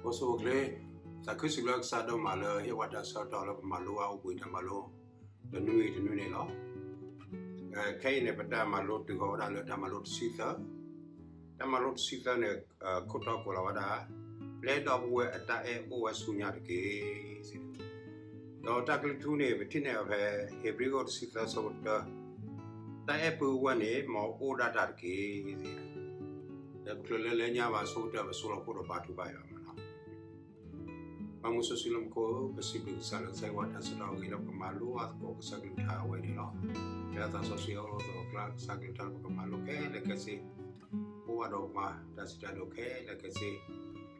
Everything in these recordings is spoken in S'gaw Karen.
အိၣ်ဆူၣ်အိၣ်ချ့, သးခုစံးဘျုးကစၢ်ဒိၣ်မးလၢဟ့ၣ်ဝဲတၢ်ဆၢကတီၢ်လၢပမၤလိအါအိၣ်ဘှံးတၢ်မၤလိ တနွံဂ့ၤတနွံန့ၣ်လီၤ. ခဲအံၤန့ၣ် ပတၢ်မၤလိတုၤဃီၤဝဲဒၣ်လၢတၢ်မၤလိတဆံသၢ, တၢ်မၤလိတဆံသၢန့ၣ် ခိၣ်တီကွဲးလီၤဝဲဒၣ် ပျဲဒီပုၢ်ဝဲၢ်အတၢ်အဲၣ်အိၣ်ဝဲဆူညါတက့ၢ်. ဒီးတၢ်ကလုၢ်ထူန့ၣ် ပထံၣ်န့ၢ်ဖဲ ဧ့ၤဘြံၤခိၣ်တဆံသၢဆၢဖိတၢ, တၢ်အဲၣ်ပုၢ်ဝဲၢ်န့ၣ် မ်အအိၣ်ဒၣ်တၢ်တက့ၢ်. ဒီးပချုးလၢလၢညါဘၣ်ဆိကတၢၢ် ပဆိလီၤခိၣ်ဒီးဘါထုကဖၣ်ယွၤမးနီၤ. ပၢ်မုၢ်စီဆှံလၢမူခိၣ်, ပစံးဘျုးကစၢ်လၢကစၢ်ယွၤတၢ်ဆၢကတီၢ်အဂ့ၤလၢပကမၤလိအသကိးကစၢ်ကလုၢ်ကထါအဝဲန့ၣ်လီၤ. လၢသးစီဆှံအအိၣ်သကိးကျါ ကစၢ်ကလုၢ်ကထါလၢပကမၤလိခဲလၢာ်ခဲဆ့ အိၣ်ဘၣ်ဒီးပှၤတၢ်စံးတၢ်ကတိၤခဲလၢာ်ခဲဆ့,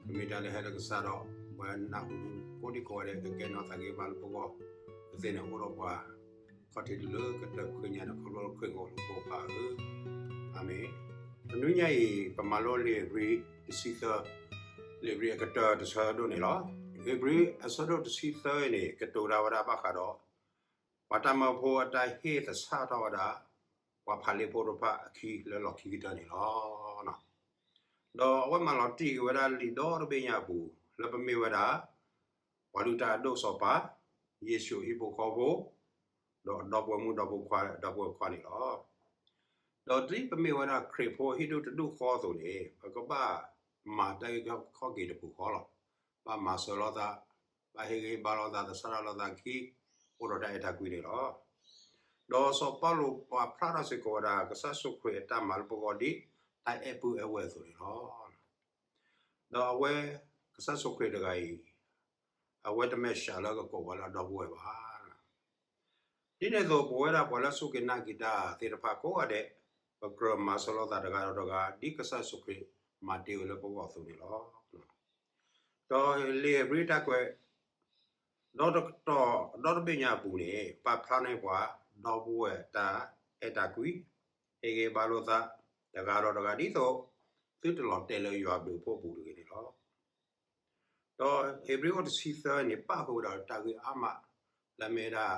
ကမ့ၢ်တၢ်လၢဟဲလၢကစၢ်ဒီး ပှၤနၢ်ဟူကိးဒံကိးဂၤဒဲး ကကဲနီၢ်သးဂ့ၤဘၣ်လၢပဂီၢ်, ပသ့ၣ်န့ၣ်အိၣ်ဒီးပှၤ ခီၣ်ထံးတုၤလၢကတၢၢ်ခွဲးညါန့ၣ် ခီဖျိလၢခရံာ်ဂီၢ်လၢပဂီၢ်ပၢ်ဧၢ, အၤမ့ၣ်. တနွံညါအံၤ ပမၤလိလံာ်ဧ့ၤဘြံၤတဆံသၢ, လံာ်ဧ့ၤဘြံၤအကတၢၢ်တဆၢဒိၣ်န့ၣ်လီၤ. ဧ့ၤဘြံၤအဆၢဒိၣ်တဆံသၢန့ၣ် ကတိၤတၢ်ဝဲဒၣ်ဘၣ်ဃးဒီး ပှၤတၢ်မၢဖိအတၢ်ဟ့ၣ်သဆၣ်ထီၣ်ဝဲဒၣ် ပှၤဖးလံာ်ဖိတဖၣ်အခံလၢလီၢ်ခံကတၢၢ်န့ၣ်လီၤ. ဒီးအဝဲမၤလီၤတံၢ်က့ၤဝဲဒၣ်လံာ်ဒီတဘ့ၣ်ညါအပူၤ လၢပမ့ၢ်ဝဲဒၣ် ပှၤလုၢ်တၢ်အဒိၣ်စီၤပၤ, ယ့ၣ်ၡူးအဟံၣ်ဖိဃီဖိ, ဒီးအဒီပုၢ်ဝဲၢ်မုၣ်ဒီပုၢ်ဝဲၢ်ခွါ, ဒီပုၢ်ဝဲၢ်ခွါန့ၣ်လီၤ. ဒီးဒ်ပမ့ၢ်ဝဲဒၣ်ခရံာ်ဖိဟံၣ်ဒိၣ်တဒူၣ်ဃီအသိးန့ၣ် ပကဘၣ်မၤတၢ်ဂ့ၢ်ခီၣ်ဂ့ၢ်တပူၤဃီလီၤ. ဘၣ်မၤစၢၤလိာ်သး, ဘၣ်ဟ့ၣ်ဂံၢ်ဟ့ၣ်ဘါလိာ်သး, သဆၣ်ထီၣ်လိာ်သးခံ, အိၣ်ဒီးတၢ်အဲၣ်တၢ်ကွံန့ၣ်လီၤ. ဒီးစီၤပီလူးပာ်ဖျါထီၣ်စ့ၢ်ကီးဝဲဒၣ် ကစၢ်ယ့ၣ်ၡူးခရံာ်အတၢ်မၤလၢပဂီၢ်ဒ် တၢ်အဲၣ်ပုၢ်အဲၣ်ဝဲၢ်အသိးန့ၣ်လီၤ. ဒီးအဝဲ ကစၢ်ယ့ၣ်ၡူးခရံာ်တဂၤအံၤ အဝဲတမ့ၢ်စှၤလၢကကိးပှၤလၢအဒီပုၢ်ဝဲၢ်ဘၣ်. ဒ်န့ၣ်အသိး ပဝဲဒၣ်ပှၤလၢအစူၢ်က့ၤနာ်က့ၤတၢ်သ့ၣ်တဖၣ်ကိးဂၤဒဲး ပကြၢးမၤစၢၤလိာ်သးတဂၤဒီးတဂၤ ဒ်ကစၢ်ယ့ၣ်ၡူးခရံာ်မၤတ့ၢ်ဝဲလၢပဂီၢ်အသိးန့ၣ်လီၤ. ဒီးလံာ်ဧ့ၤဘြံၤတၢ်ကွဲး ဒီတကတီၢ်ဒီတဘ့ၣ်ညါအပူၤန့ၣ် ပာ်ဖျါန့ၢ်ပှၤ ဒီပုၢ်ဝဲၢ်တၢ်အဲၣ်တၢ်ကွံ, ဟ့ၣ်ဂံၢ်ဟ့ၣ်ဘါလိာ်သး တဂၤဒီးတဂၤ ဒ်သိးသုတလီၤတဲာ်လၢယွၤဘျုးအဖှိၣ်ပူၤတဂ့ၤန့ၣ်လီၤ. ဒီးဧ့ၤဘြံၤခိၣ်တဆံသၢန့ၣ် ပာ်ဃုာ်ဝဲဒၣ်တၢ်ဂ့ၢ်အါမး လၢအမ့ၢ်ဝဲဒၣ်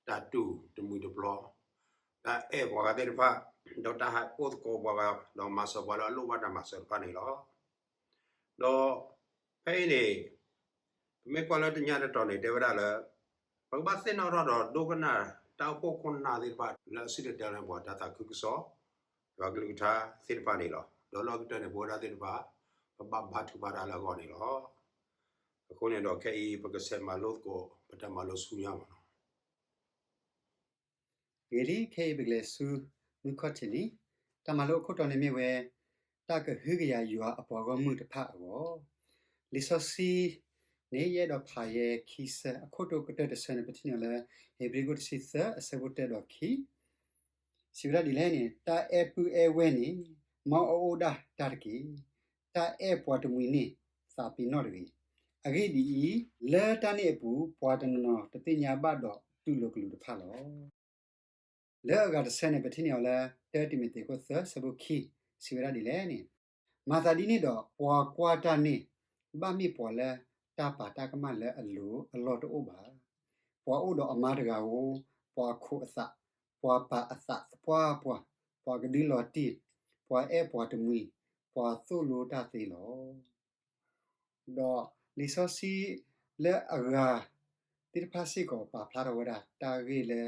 တၢ်တူၢ်တမှံၤတပျီၤ, တၢ်အဲၣ်ပှၤဂၤသ့ၣ်တဖၣ်, ဒီးတၢ်ဟးအိၣ်သကိးပှၤဂၤ ဒီးမၤစၢၤပှၤလၢအလိၣ်ဘၣ်တၢ်မၤစၢၤတဖၣ်န့ၣ်လီၤ. ဒီးဖဲအံၤန့ၣ် ပမ့ၢ်ကွၢ်လၢတညါတတီၤန့ၣ် တဲဝဲဒၣ်လၢ ပကဘၣ်သ့ၣ်နီၣ်ထီၣ်ဒီးဒိကနၣ်တၢ်အိၣ်ဖှိၣ်ခိၣ်နၢ်သ့ၣ်တဖၣ် လၢအစံၣ်တဲၤတဲလီၤန့ၢ်ပှၤတၢ်သးခုကစီၣ်, ယွၤကလုၢ်ကထါသ့ၣ်တဖၣ်န့ၣ်လီၤ. ဒီးလၢအကတၢၢ်န့ၣ် ပဝဲဒၣ်သ့ၣ်တဖၣ် ပဘၣ်ဘါထုကဖၣ်တၢ်လၢအဂီၢ်န့ၣ်လီၤ. အဃိန့ၣ်ဒီးခဲအံၤ ပကဆဲးမၤလိသကိး ပတၢ်မၤလိဆူညါမးနီၤ. ဂ့ၤလံ, ခဲအံၤပကလဲၤဆူမုၢ်ခီၣ်ထံးလံ. တၢ်မၤလိအခိၣ်တီန့ၣ်မ့ၢ်ဝဲ တၢ်ကဟုကယာ်ယွၤအပှၤဂီၢ်မုၢ်တဖၣ်အဂီၢ်. လံာ်စီဆှံန့ၣ် ယအဲၣ်ဒိးဖးယဲခံဆၢ, အခိၣ်တီကတၢၢ်တဆၢန့ၣ် ပထံၣ်န့ၢ်လၢ ဧ့ၤဘြံၤခိၣ်တဆံသၢ အဆၢဖိတၢဒီးခံ စံးဝဲဒၣ်ဒ်လဲၣ်န့ၣ်, တၢ်အဲၣ်ပုၢ်အဲၣ်ဝဲၢ်န့ၣ် မ်အအိၣ်ဒၣ်တၢ်တက့ၢ်. တၢ်အဲၣ်ပှၤတမှံၤန့ၣ် သးပ့ၤနီၣ်တဂ့ၤ. အဂ့ၢ်ဒ်အံၤ, လၢတၢ်န့ၣ်အပူၤ ပှၤတနီၤနီၤတသ့ၣ်ညါဘၣ်ဒီးတူၢ်လိာ်ကလူးတဖၣ်လီၤ. လၢအဂၤတဆၢန့ၣ် ပထံၣ်န့ၢ်အီၤလၢ တၢတံၤမသ့းခိၣ်သၢ ဆၢဖိခံ စံးဝဲဒၣ်ဒ်လဲၣ်န့ၣ်, မၤသးဒ်န့ၣ်ဒီး ပှၤကွၢ်တၢ်န့ၣ် ဘၣ်မ့ၢ်ပှၤလၢတၢ်ပာ်တၢ်ကမၣ်လၢအလိၤအလီၢ်တအိၣ်ဘၣ်. ပှၤအိၣ်ဒီးအမါတဂၤဧိၤ, ပှၤခိးအသး, ပှၤပာ်အသးသပှၢ်ပှၢ်, ပှၤကဒုလီၤတံၢ်, ပှၤအဲၣ်ပှၤတမှံၤ, ပှၤသိၣ်လိတၢ်သ့လီၤ. ဒီးလံာ်စီဆှံလၢအဂၤသ့ၣ်တဖၣ်စ့ၢ်ကီး ပာ်ဖျါထီၣ်ဝဲဒၣ်တၢ်ဂ့ၢ်လၢ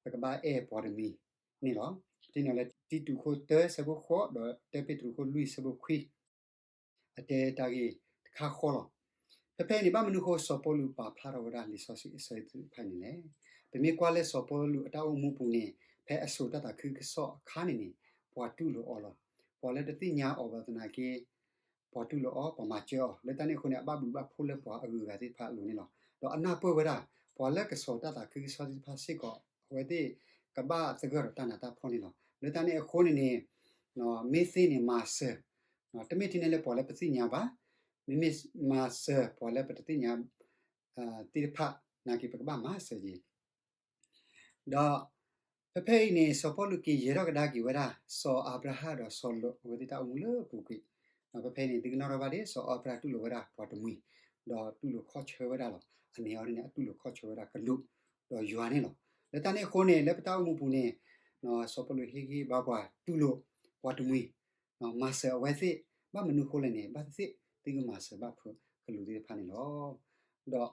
ပကဘၣ်အဲၣ်ပှၤတမှံၤန့ၣ်လီၤ. ပထံၣ်န့ၢ်လၢတံတူးခိၣ်တၢ ဆၢဖိဃိး ဒီးတၢပ့းတရူးခိၣ်လွံၢ် ဆၢဖိခွံ အတဲတၢ်ဂ့ၢ်တခါဃီလီၤ. ဖဲဖဲအံၤန့ၣ် ဘၣ်မနုၤအဃိ စီၤပီလူးပာ်ဖျါထီၣ်ဝဲဒၣ်လံာ်စီဆှံအဆၢသ့ၣ်တဖၣ်န့ၣ်လဲၣ်. ပမ့ၢ်ကွၢ်လၢစီၤပီလူးအတၢ်အိၣ်မူပူၤန့ၣ် ဖဲအစိာ်တၢ်သးခုကစီၣ်အခါန့ၣ်န့ၣ် ပှၤတူၢ်လိာ်အီၤလီၤ. ပှၤလၢတသ့ၣ်ညါအီၤဘၣ်သနာ်က့ ပှၤတူၢ်လိာ်အီၤ, ပှၤမၤစၢၤအီၤ, လၢတၢ်န့ၣ်အဃိန့ၣ် အဘၣ်ဘျုးဘၣ်ဖှိၣ်လၢပှၤအဂုၤအဂၤသ့ၣ်တဖၣ်အလိၤန့ၣ်လီၤ. ဒီးအနၢ်ပၢၢ်ဝဲဒၣ် ပှၤလၢကစိာ်တၢ်သးခုကစီၣ်သ့ၣ်တဖၣ်စ့ၢ်ကီး အဝဲသ့ၣ်ကဘၣ်သဂၢၢ်ဒီးတၢ်နးတၢ်ဖှီၣ်န့ၣ်လီၤ. လၢတၢ်န့ၣ်အဃိန့ၣ်န့ၣ် မ့ၢ်သ့န့ၣ်မၤစၢၤ, တမ့ၢ်ထဲန့ၣ်လၢပှၤလၢပသ့ၣ်ညါဘၣ်, မ့မ့ၢ်မၤစၢၤပှၤလၢပတသ့ၣ်ညါ သ့ၣ်တဖၣ် နာ်က့ပကဘၣ်မၤစၢၤက့ၤ ဒီးဖဲဖဲအံၤန့ၣ် စီၤပီလူးက့ၤယဲၤထီၣ်ကဒါက့ၤဝဲဒၣ် စီၤအၤဘြၤဟၣ်ဒီးစီၤလိာ် အဝဲသ့ၣ်တၢ်အိၣ်မူလၢပူၤကွံာ်, ဒီးဖဲဖဲအံၤန့ၣ် သုကနၣ်ထီၣ်ဘၣ်ဒ် စီၤအၤဘြၤဟၣ်တူၢ်လိာ်ဝဲဒၣ်ပှၤတမှံၤ, ဒီးတူၢ်လိာ်ခီၣ်ဆၢဝဲဒၣ်လီၤ. အန့ၣ်အီၤဒ်န့ၣ် အတူၢ်လိာ်ခီၣ်ဆၢဝဲဒၣ်ကလူး ဒီးယွၤန့ၣ်လီၤ. လၢတၢ်န့ၣ်အဃိန့ၣ် လၢပတၢ်အိၣ်မူပူၤန့ၣ် စီၤပီလူးဟ့ၣ်ဂံၢ်ဟ့ၣ်ဘါပှၤတူၢ်လိာ်ပှၤတမှံၤ မၤစၢၤအဝဲသ့ၣ်, ဘၣ်မနုၤအဃိလဲၣ်န့ၣ် ဘၣ်သ့ၣ်သ့ၣ်သုကမၤစၢၤဘၣ်ဖုး ကလူးသ့ၣ်တဖၣ်န့ၣ်လီၤ.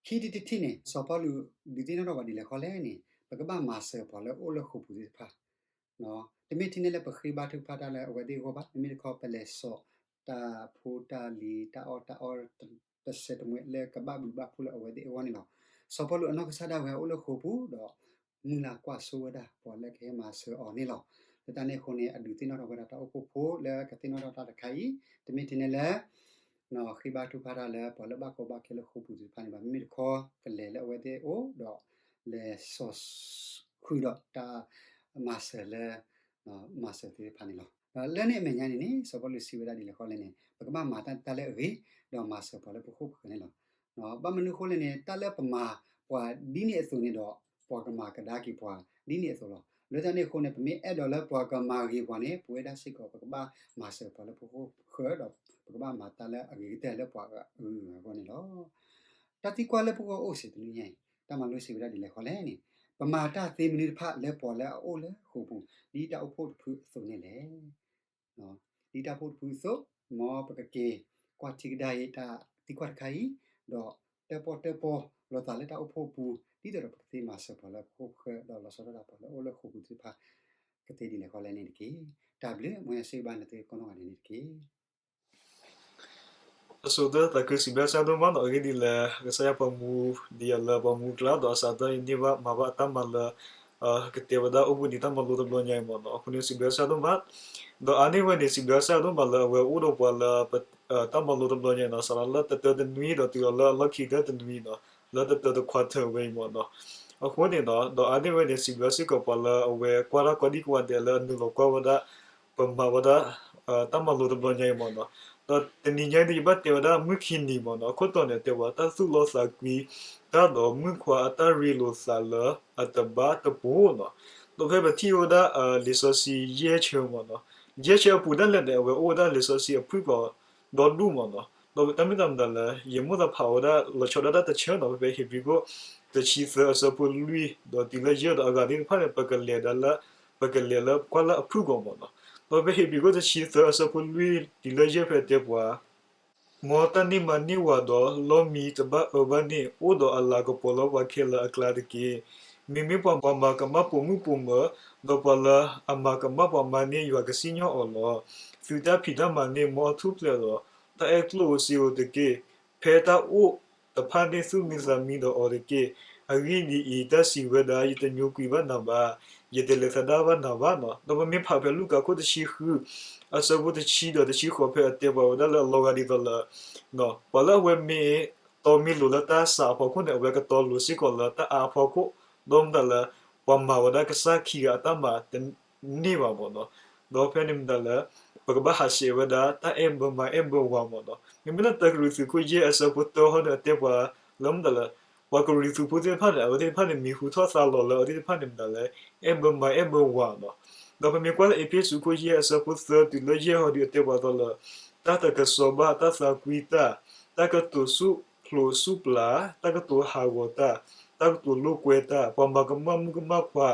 ဒီး ခံထံၣ်တထံၣ်န့ၣ် စီၤပီလူးဒုးသ့ၣ်နီၣ်ထီၣ်ပှၤဒ်လဲၣ်ဃီလဲၣ်န့ၣ် ပကဘၣ်မၤစၢၤပှၤလၢအအိၣ်လၢဃိာ်ပူၤသ့ၣ်တဖၣ်, တမ့ၢ်ထဲန့ၣ်လၢပဃ့ဘါထုကဖၣ်တၢ်လၢအဝဲသ့ၣ်အဂီၢ်ဘၣ်, မ့မ့ၢ်တခီပလဲၤစိာ်တၢ်ဖိတၢ်လံၤ တၢ်အီၣ်တၢ်အီ တစဲးတမှဲးလၢကဘၣ်ဘျုးဘၣ်ဖှိၣ်လၢအဝဲသ့ၣ်အဂီၢ်န့ၣ်လီၤ. စီၤပီလူးအနီၢ်ကစၢ်ဒၣ်ဝဲအိၣ်လၢဃိာ်ပူၤဒီး မုၢ်လၢ်ကွၢ်စိဝဲဒၣ်ပှၤလၢကဟဲမၤစၢၤအီၤန့ၣ်လီၤ. လၢတၢ်န့ၣ်အဃိန့ၣ် အဒုးသ့ၣ်နီၣ်ထီၣ်ဝဲဒၣ်တၢ်အိၣ်ဖှိၣ်ဖိလၢကသ့ၣ်နီၣ်ထီၣ်တၢ်တခါအံၤ, တမ့ၢ်ထဲန့ၣ်လၢ ဃ့ဘါထုကဖၣ်တၢ်လၢပှၤလၢဘၣ်ကီဘၣ်ခဲလၢဃိာ်ပူၤသ့ၣ်တဖၣ်န့ၣ်ဘၣ်, မ့မ့ၢ်တခီ ကလဲၤလၢအဝဲသ့ၣ်အအိၣ်ဒီး လဲၤစိာ်ဃုာ်ဒီးတၢ်မၤစၢၤလၢ မၤစၢၤသ့ၣ်တဖၣ်န့ၣ်လီၤ. ဒီးလၢန့ၣ်အမဲာ်ညါန့ၣ်န့ၣ် စီၤပီလူးစံးဝဲဒၣ်ဒ်လဲၣ်ဃီလဲၣ်န့ၣ် ပကဘၣ်မၤတၢ်လၢအဂ့ၤ ဒီးမၤစၢၤပှၤလၢပဃိာ်ပဃၢၤန့ၣ်လီၤ. ဘၣ်မနုၤအဃိလဲၣ်န့ၣ် တၢ်လၢပမၤပှၤဒ်န့ၣ်အသိးန့ၣ်ဒီး ပှၤကမၤကဒါက့ၤပှၤဒ်န့ၣ်အသိးလီၤ. လၢတၢ်န့ၣ်အဃိန့ၣ် ပမ့ၢ်အဲၣ်ဒိးလၢပှၤကမၤဂ့ၤပှၤန့ၣ် ပဝဲဒၣ်စ့ၢ်ကီး ပကဘၣ်မၤစၢၤပှၤလၢပဃိာ်ပဃၢၤ ဒီးပကဘၣ်မၤတၢ်လၢအဂ့ၤကတၢၢ်လၢပှၤအဂုၤအဂၤအဂီၢ်န့ၣ်လီၤ. တၢ်သံကွၢ်လၢပဂီၢ်အိၣ်စ့ၢ်တနွံညါအံၤ တၢ်မၤလိစံးဝဲဒၣ်ဒ်လဲၣ်ဃီလဲၣ်န့ၣ် ပမၤတၢ်သ့မနုၤတဖၣ်လၢပှၤလၢအအိၣ်လၢဃိာ်ပူၤ ဒ်တၢ်အိၣ်ဖှိၣ်တဖုအသိးန့ၣ်လဲၣ်. ဒ်တၢ်အိၣ်ဖှိၣ်တဖုအသိး, မ်ပကက့ၤကွၢ်ထံကဒါအံၤတၢ်သံကွၢ်တခါအံၤ, ဒီးတၢၣ်ပီၣ်တၢၣ်ပီလိာ်သးလၢတၢ်အိၣ်ဖှိၣ်ပူၤ ဒ်သိးဒီးပကသ့မၤစၢၤပှၤလၢပဃိာ်ပဃၢၤ ဒီးလီၤဆီဒၣ်တၢ်ပှၤလၢအအိၣ်လၢဃိာ်ပူၤသ့ၣ်တဖၣ် ကသ့ဒ်လဲၣ်ဃီလဲၣ်န့ၣ်တက့ၢ်. တၢ်ဘျုး မ်ယွၤဆိၣ်ဂ့ၤဘၣ်နသုကိးနီၢ်ဂၤဒဲးန့ၣ်တက့ၢ်. အဆိကတၢၢ်သးခုစံးဘျုးကစၢ်ဒိၣ်မးနီၤ, အဂ့ၢ်ဒ်လဲၣ် ကစၢ်ယွၤပာ်မူဒံးယၤလၢပှၤမူကျါ ဒီးအစးထီၣ်အံၤန့ၢ်ဘၣ်မၤဘၣ်အတၢ်မၤလၢ ကတဲဝဲဒၣ်အိၣ်ဘှံးနံၤတၢ်မၤလိတဘျီညါအံၤမ့ၢ်နီၤ, အဃိန့ၣ်စံးဘျုးကစၢ်ဒိၣ်မး, ဒီးအါန့ၢ်ဝဲန့ၣ် စံးဘျုးကစၢ်ဒိၣ်မးလၢအဝဲအိၣ်ဒီးပှၤလၢ တၢ်မၤလိတဘျီညါအံၤနီၤ, စးထီၣ်လၢတတၢတနွံဒီးတုၤလီၤလၢအလီၢ်ခံကတၢၢ်တနွံနီၤ, လၢတတၢတခွါထၢဝဲအံၤမ့ၢ်နီၤ, အဃိန့ၣ်ဒီး ဒီးအါန့ၢ်ဝဲန့ၣ် စံးဘျုးစ့ၢ်ကီးပှၤလၢအဝဲကွၢ်တၢ်ကိးဒံကိးဂၤဒဲးလၢအနုာ်လီၤကွၢ်ဝဲဒၣ် ပမၤဝဲဒၣ် တၢ်မၤလိတဘျီညါအံၤမ့ၢ်နီၤ, ဒီးတနံၤညါအံၤန့ၣ် ယဘၣ်တဲဝဲဒၣ်မုၢ်ခံနံၤမ့ၢ်နီၤ, အခိၣ်တီန့ၣ် တဲဝဲတၢ်သူၣ်လီသးကွံ တၢ်ဒီးမုၣ်ခွါအတၢ်ရ့လိာ်သးလၢအတဘၣ်တပိၤနီၤ, ဒီးဖဲပထံၣ်ဝဲဒၣ် လံာ်စီဆှံယဲၢ်ဆၢမ့ၢ်နီၤ, ယဲၢ်ဆၢအပူၤဒၣ်လဲာ်န့ၣ် အဝဲအိၣ်ဝဲဒၣ်လံာ်စီဆှံအဖုၣ်ကိာ်ဒီဒူၣ်မ့ၢ်နီၤ, ဒီးတၢ်မ့ၢ်တၢ်မတၤလဲၣ် ယမိၣ်သးဖးဝဲဒၣ်လီၤဆီဒၣ်တၢ်တဆၢနီၤ, ဖဲဖဲဧ့ၤဘြံၤခိၣ် တဆံသၢအဆၢဖိလွံၢ် ဒီးတုၤလၢယဲၢ်ဒီးအဂၤသ့ၣ်တဖၣ်န့ၣ် ပကလဲၤဒၣ်လၢ ပကလဲၤလၢကွၢ်လၢအဖုၣ်ကိာ်မ့ၢ်နီၤ, ဒီးဖဲဧ့ၤဘြံၤခိၣ်တဆံသၢအဆၢဖိလွံၢ်တုၤလၢယဲၢ်ဖဲတဲပှၤ မ်တၢ်န့ၢ်မါန့ၢ်ဝၤဒီး လီၢ်မံတဘၣ်အၢဘၣ်န့ၣ် အိၣ်ဒီးအလၤကပီၤလၢပှၤခဲလၢာ်အကျါတက့ၢ်. မ့မ့ၢ်ပှၤမၤကမၣ်ပိာ်မုၣ်ပိာ်မၢၤ, ဒီးပှၤလၢအမၤကမၣ်ပှၤမါန့ၣ် ယွၤကစံၣ်ညီၣ်အီၤလီၤ. သုတၢ်ဖံးတၢ်မၤန့ၣ် မ်အထူၣ်ဖျဲးဒီး တၢ်အဲၣ်ကျိၣ်ဧိၤစ့ဧိၤတက့ၢ်. ဖဲတၢ်အိၣ်တဖၣ်န့ၣ် သူၣ်မံသးမံဒီးအီၤတက့ၢ်. အဂ့ၢ်ဒ်အံၤ, တၢ်စံးဝဲဒၣ်, ယတညိကွံာ်ဘၣ်နၤဘၣ်, ယတလဲၤသဒါဘၣ်နၤဘၣ်နီၤ. ဒီးပမ့ၢ်ဖးဖဲလူၤကၣ်ခိၣ်တဆံဃု အဆၢဖိတဆံဒီးတဆံဃိးဖဲအတဲပှၤဝဲဒၣ်လၢအလီၤဂာ်ဒ်သိးလၢ ပှၤလၢအဝဲမ့ၢ်တီမ့ၢ်လိၤလၢတၢ်ဆးအဖီခိၣ်န့ၣ် အဝဲကတီလိၤစ့ၢ်ကီးလၢတၢ်အါအဖီခိၣ်, ဒီးမတၤလၢ ပှၤမၤဝဲဒၣ်ကစၢ်ခံဂၤအတၢ်မၤတန့ၢ်ဘၣ်မ့ၢ်နီၤ. ဒီးဖဲန့ၣ်မတၤလၢ ပကဘၣ်ဟးဆှဲးဝဲဒၣ် တၢ်အဲၣ်ဘၢမါအဲၣ်ဘၢဝၤမ့ၢ်နီၤ. မ့မ့ၢ်လၢတၢကရံၣ်သူးခိၣ်ယဲၢ်အဆၢဖိတၢဟီန့ၣ် အတဲပှၤလၢမတၤလၢ ပှၤကရံၣ်သူးဖိသ့ၣ်တဖၣ်န့ၣ် အဝဲသ့ၣ်တဖၣ်န့ၣ် မံၤဟူထီၣ်သါလီၤလၢအဝဲသ့ၣ်တဖၣ်န့ၣ်မတၤလၢ အဲၣ်ဘၢမါအဲၣ်ဘၢဝၤနီၤ. ဒီးပမ့ၢ်ကွၢ်လၢအ့းဖ့းစူးခိၣ်ယဲၢ်အဆၢဖိသၢတုၤလၢယဲၢ်ဟီဒုးအတဲပှၤအသီလၢ တၢ်တကစီဘၣ် တၢ်သးကွံတၢ်, တၢ်ကတိၤဆူၣ်ဖျိးဆူၣ်ပျၢ်, တၢ်ကတိၤဟးဂီၤတၢ်, တၢ်ကတိၤလိာ်ကွဲတၢ်, ပှၤမၤကမၣ်မုၣ်ကမၣ်ခွါ,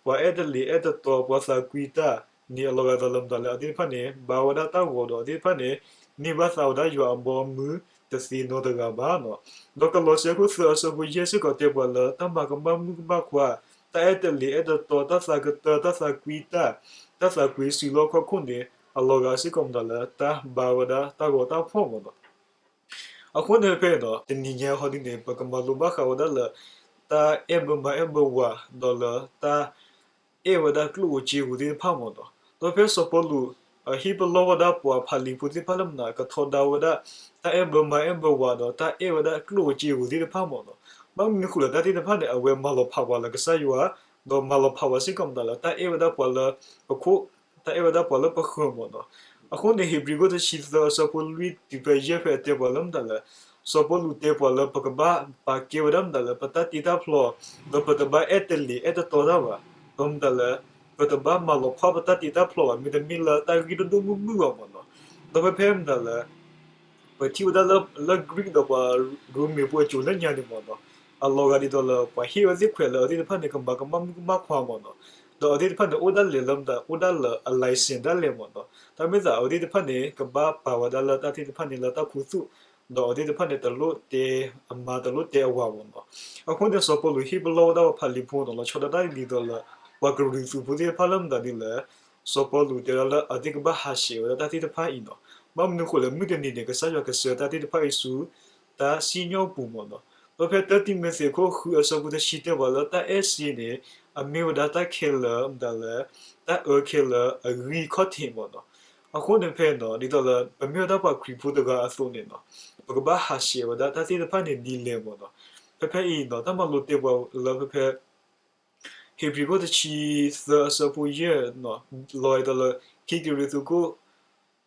ပှၤအဲၣ်တလံၤအဲၣ်တတီ ပှၤသးကွံတၢ်န့ၣ် အလီၤဂာ်ဒ်သိးလၢမတၤလၢအဝဲသ့ၣ်တဖၣ်န့ၣ် ဘါဝဲဒၣ်တၢ်ဂီၤဒီးအဝဲသ့ၣ်တဖၣ်န့ၣ် န့ၢ်ဘၣ်သါဝဲဒၣ်ယွၤအဘီအမုၢ်တသ့နီတဂၤဘၣ်နီၤ. ဒီးကလီးစဲခိၣ်သၢအဆၢဖိယဲၢ်စ့ၢ်ကီးတဲပှၤလၢ တၢ်မၤကမၣ်မုၣ်ကမၣ်ခွါ, တၢ်အဲၣ်တလံၤအဲၣ်တတီ, တၢ်သးကတၢၢ်, တၢ်သးကွံတၢ်, တၢ်သးကွံစုလီၢ်ခီၣ်ခိၣ်န့ၣ် အလီၤဂာ်စ့ၢ်ကီးမတၤလၢ တၢ်ဘါဝဲဒၣ်တၢ်ဂီၤတၢ်ဖှီၣ်မ့ၢ်နီၤ. အဃိန့ၣ်ဖဲနီၤ တနံၤညါဟီဒ်န့ၣ် ပကမၤလိဘၣ်ဃးဝဲဒၣ်လၢ တၢ်အဲၣ်ဘၢမါအဲၣ်ဘၢဝၤ ဒီးလၢတၢ်အဲၣ်ဝဲဒၣ်ကျိၣ်ဧိၤစ့ဧိၤသ့ၣ်တဖၣ်မ့ၢ်နီၤ. ဒီးဖဲစီၤပီလူး ဟ့ၣ်ပလီၢ်ဝဲဒၣ်ပှၤဖးလံၤဖိသ့ၣ်တဖၣ်လၢမနုၤ ကထီဒါဝဲဒၣ် တၢ်အဲၣ်ဘၢမါအဲၣ်ဘၢဝၤဒီး တၢ်အဲၣ်ဝဲဒၣ်ကျိၣ်ဧိၤစ့ဧိၤသ့ၣ်တဖၣ်မ့ၢ်နီၤ. ဘၣ်မနုၤဃိလဲၣ် တၢ်သ့ၣ်တဖၣ်န့ၣ် အဝဲမၤလီၤဖးပှၤလၢကစၢ်ယွၤ, ဒီးမၤလီၤဖးပှၤစ့ၢ်ကီးမတၤလၢ တၢ်အဲၣ်ဝဲဒၣ်ပှၤလၢပခိၣ်, တၢ်အဲၣ်ဝဲဒၣ်ပှၤလၢပဃၢၤမ့ၢ်နီၤ. အဃိန့ၣ် ဧ့ၤဘြံၤခိၣ်တဆံသၢအဆၢဖိလွံၢ်တုၤဖဲယဲၢ်ဖဲအတဲပှၤလၢမတၤလၢ စီၤပီလူးတဲပှၤလၢပကဘၣ်ပာ်ကဲဝဲဒၣ်မတၤလၢ ပတၢ်တ့တၢ်ဖျီ, ဒီးပတဘၣ်အဲၣ်တလံၤအဲၣ်တတီတၢ်ဘၣ်, ဒီးမတၤလၢ ပတဘၣ်မၤလီၤဖးပတၢ်တ့တၢ်ဖျီဘၣ် မ့တမ့ၢ်လၢတၢ်ဂ့ၢ်ဒိၣ်ဒိၣ်မုၢ်မုၢ်ဘၣ်မ့ၢ်နီၤ. ဒီးဖဲဖဲမတၤလၢ ပထံၣ်ဝဲဒၣ်လၢ လၢ Greek ဒီးပှၤရိမ့ၤဖိအစိၤလၢညါန့ၣ်မ့ၢ်နီၤ, အလီၤဂာ်ဒ်သိးလၢပှၤဟ့ၣ်အဝဲသ့ၣ်ခွဲးလၢအဝဲသ့ၣ်တဖၣ်န့ၣ် ကမၤကမၣ်မုၣ်ကမၣ်ခွါမ့ၢ်နီၤ, ဒီးအဝဲသ့ၣ်တဖၣ်န့ၣ် အိၣ်ဒၣ်လဲာ်လၢမတၤ အိၣ်ဒၣ်လၢအ license ဒၣ်လဲာ်မ့ၢ်နီၤ, တၢ်မ့ၢ်သးအဝဲသ့ၣ်တဖၣ်န့ၣ် ကဘၣ်ပာ်ဝဲဒၣ်လၢတၢ်သ့ၣ်တဖၣ်န့ၣ်လၢတၢ်ခူသူၣ် ဒီးအဝဲသ့ၣ်တဖၣ်န့ၣ် တလိၣ်တဲအမါတလိၣ်တဲအဝၤမ့ၢ်နီၤ. အဃိန့ၣ် စီၤပီလူးဟ့ၣ်ပလီၢ်ဝဲဒၣ်ပှၤဖးလံာ်ဖိနီၤ လီၤဆီဒၣ်တၢ်ဒ်သိးလၢ ပှၤကရံၣ်သူးဖိသ့ၣ်တဖၣ်လၢမတၤဒ်လဲၣ်, စီၤပီလူးတဲဒၣ်လၢအဝဲသ့ၣ်ကဘၣ်ဟးဆှဲးဝဲဒၣ်တၢ်သ့ၣ်တဖၣ်အံၤနီၤ. ဘၣ်မနုၤဃိလဲၣ် မုၢ်တနံၤန့ၣ် ကစၢ်ယွၤကဆှၢတၢ်သ့ၣ်တဖၣ်အံၤဆူ တၢ်စံၣ်ညီၣ်ပူၤမ့ၢ်နီၤ. ဒီးဖဲတၢတံၤမသ့းခိၣ်ဃုအဆၢဖိတဆံတဲပှၤလၢ တၢ်အဲၣ်စ့န့ၣ် အမ့ၢ်ဝဲဒၣ်တၢ်ခဲလၢာ်မတၤလဲၣ်, တၢ်အၢခဲလၢာ်အဂံၢ်ခီၣ်ထံးမ့ၢ်နီၤ. အဃိန့ၣ်ဖဲနီၤ ဒ်သိးလၢပမ့ၢ်ဝဲဒၣ်ပှၤခရံာ်ဖိတဂၤအသိးန့ၣ်နီၤ ပကဘၣ်ဟးဆှဲးဝဲဒၣ်တၢ်သ့ၣ်တဖၣ်န့ၣ်ဒ်လဲၣ်မ့ၢ်နီၤ. ဖဲဖဲအံၤနီၤ တၢ်မၤလိတဲပှၤလၢဖဲဖဲ ဟ့းဘြံၤခိၣ်တဆံသၢအဆၢဖိယဲၢ်နီၤ လီၤဂာ်ဒ်သိးလၢ ခံကရံၣ်သူးခိၣ်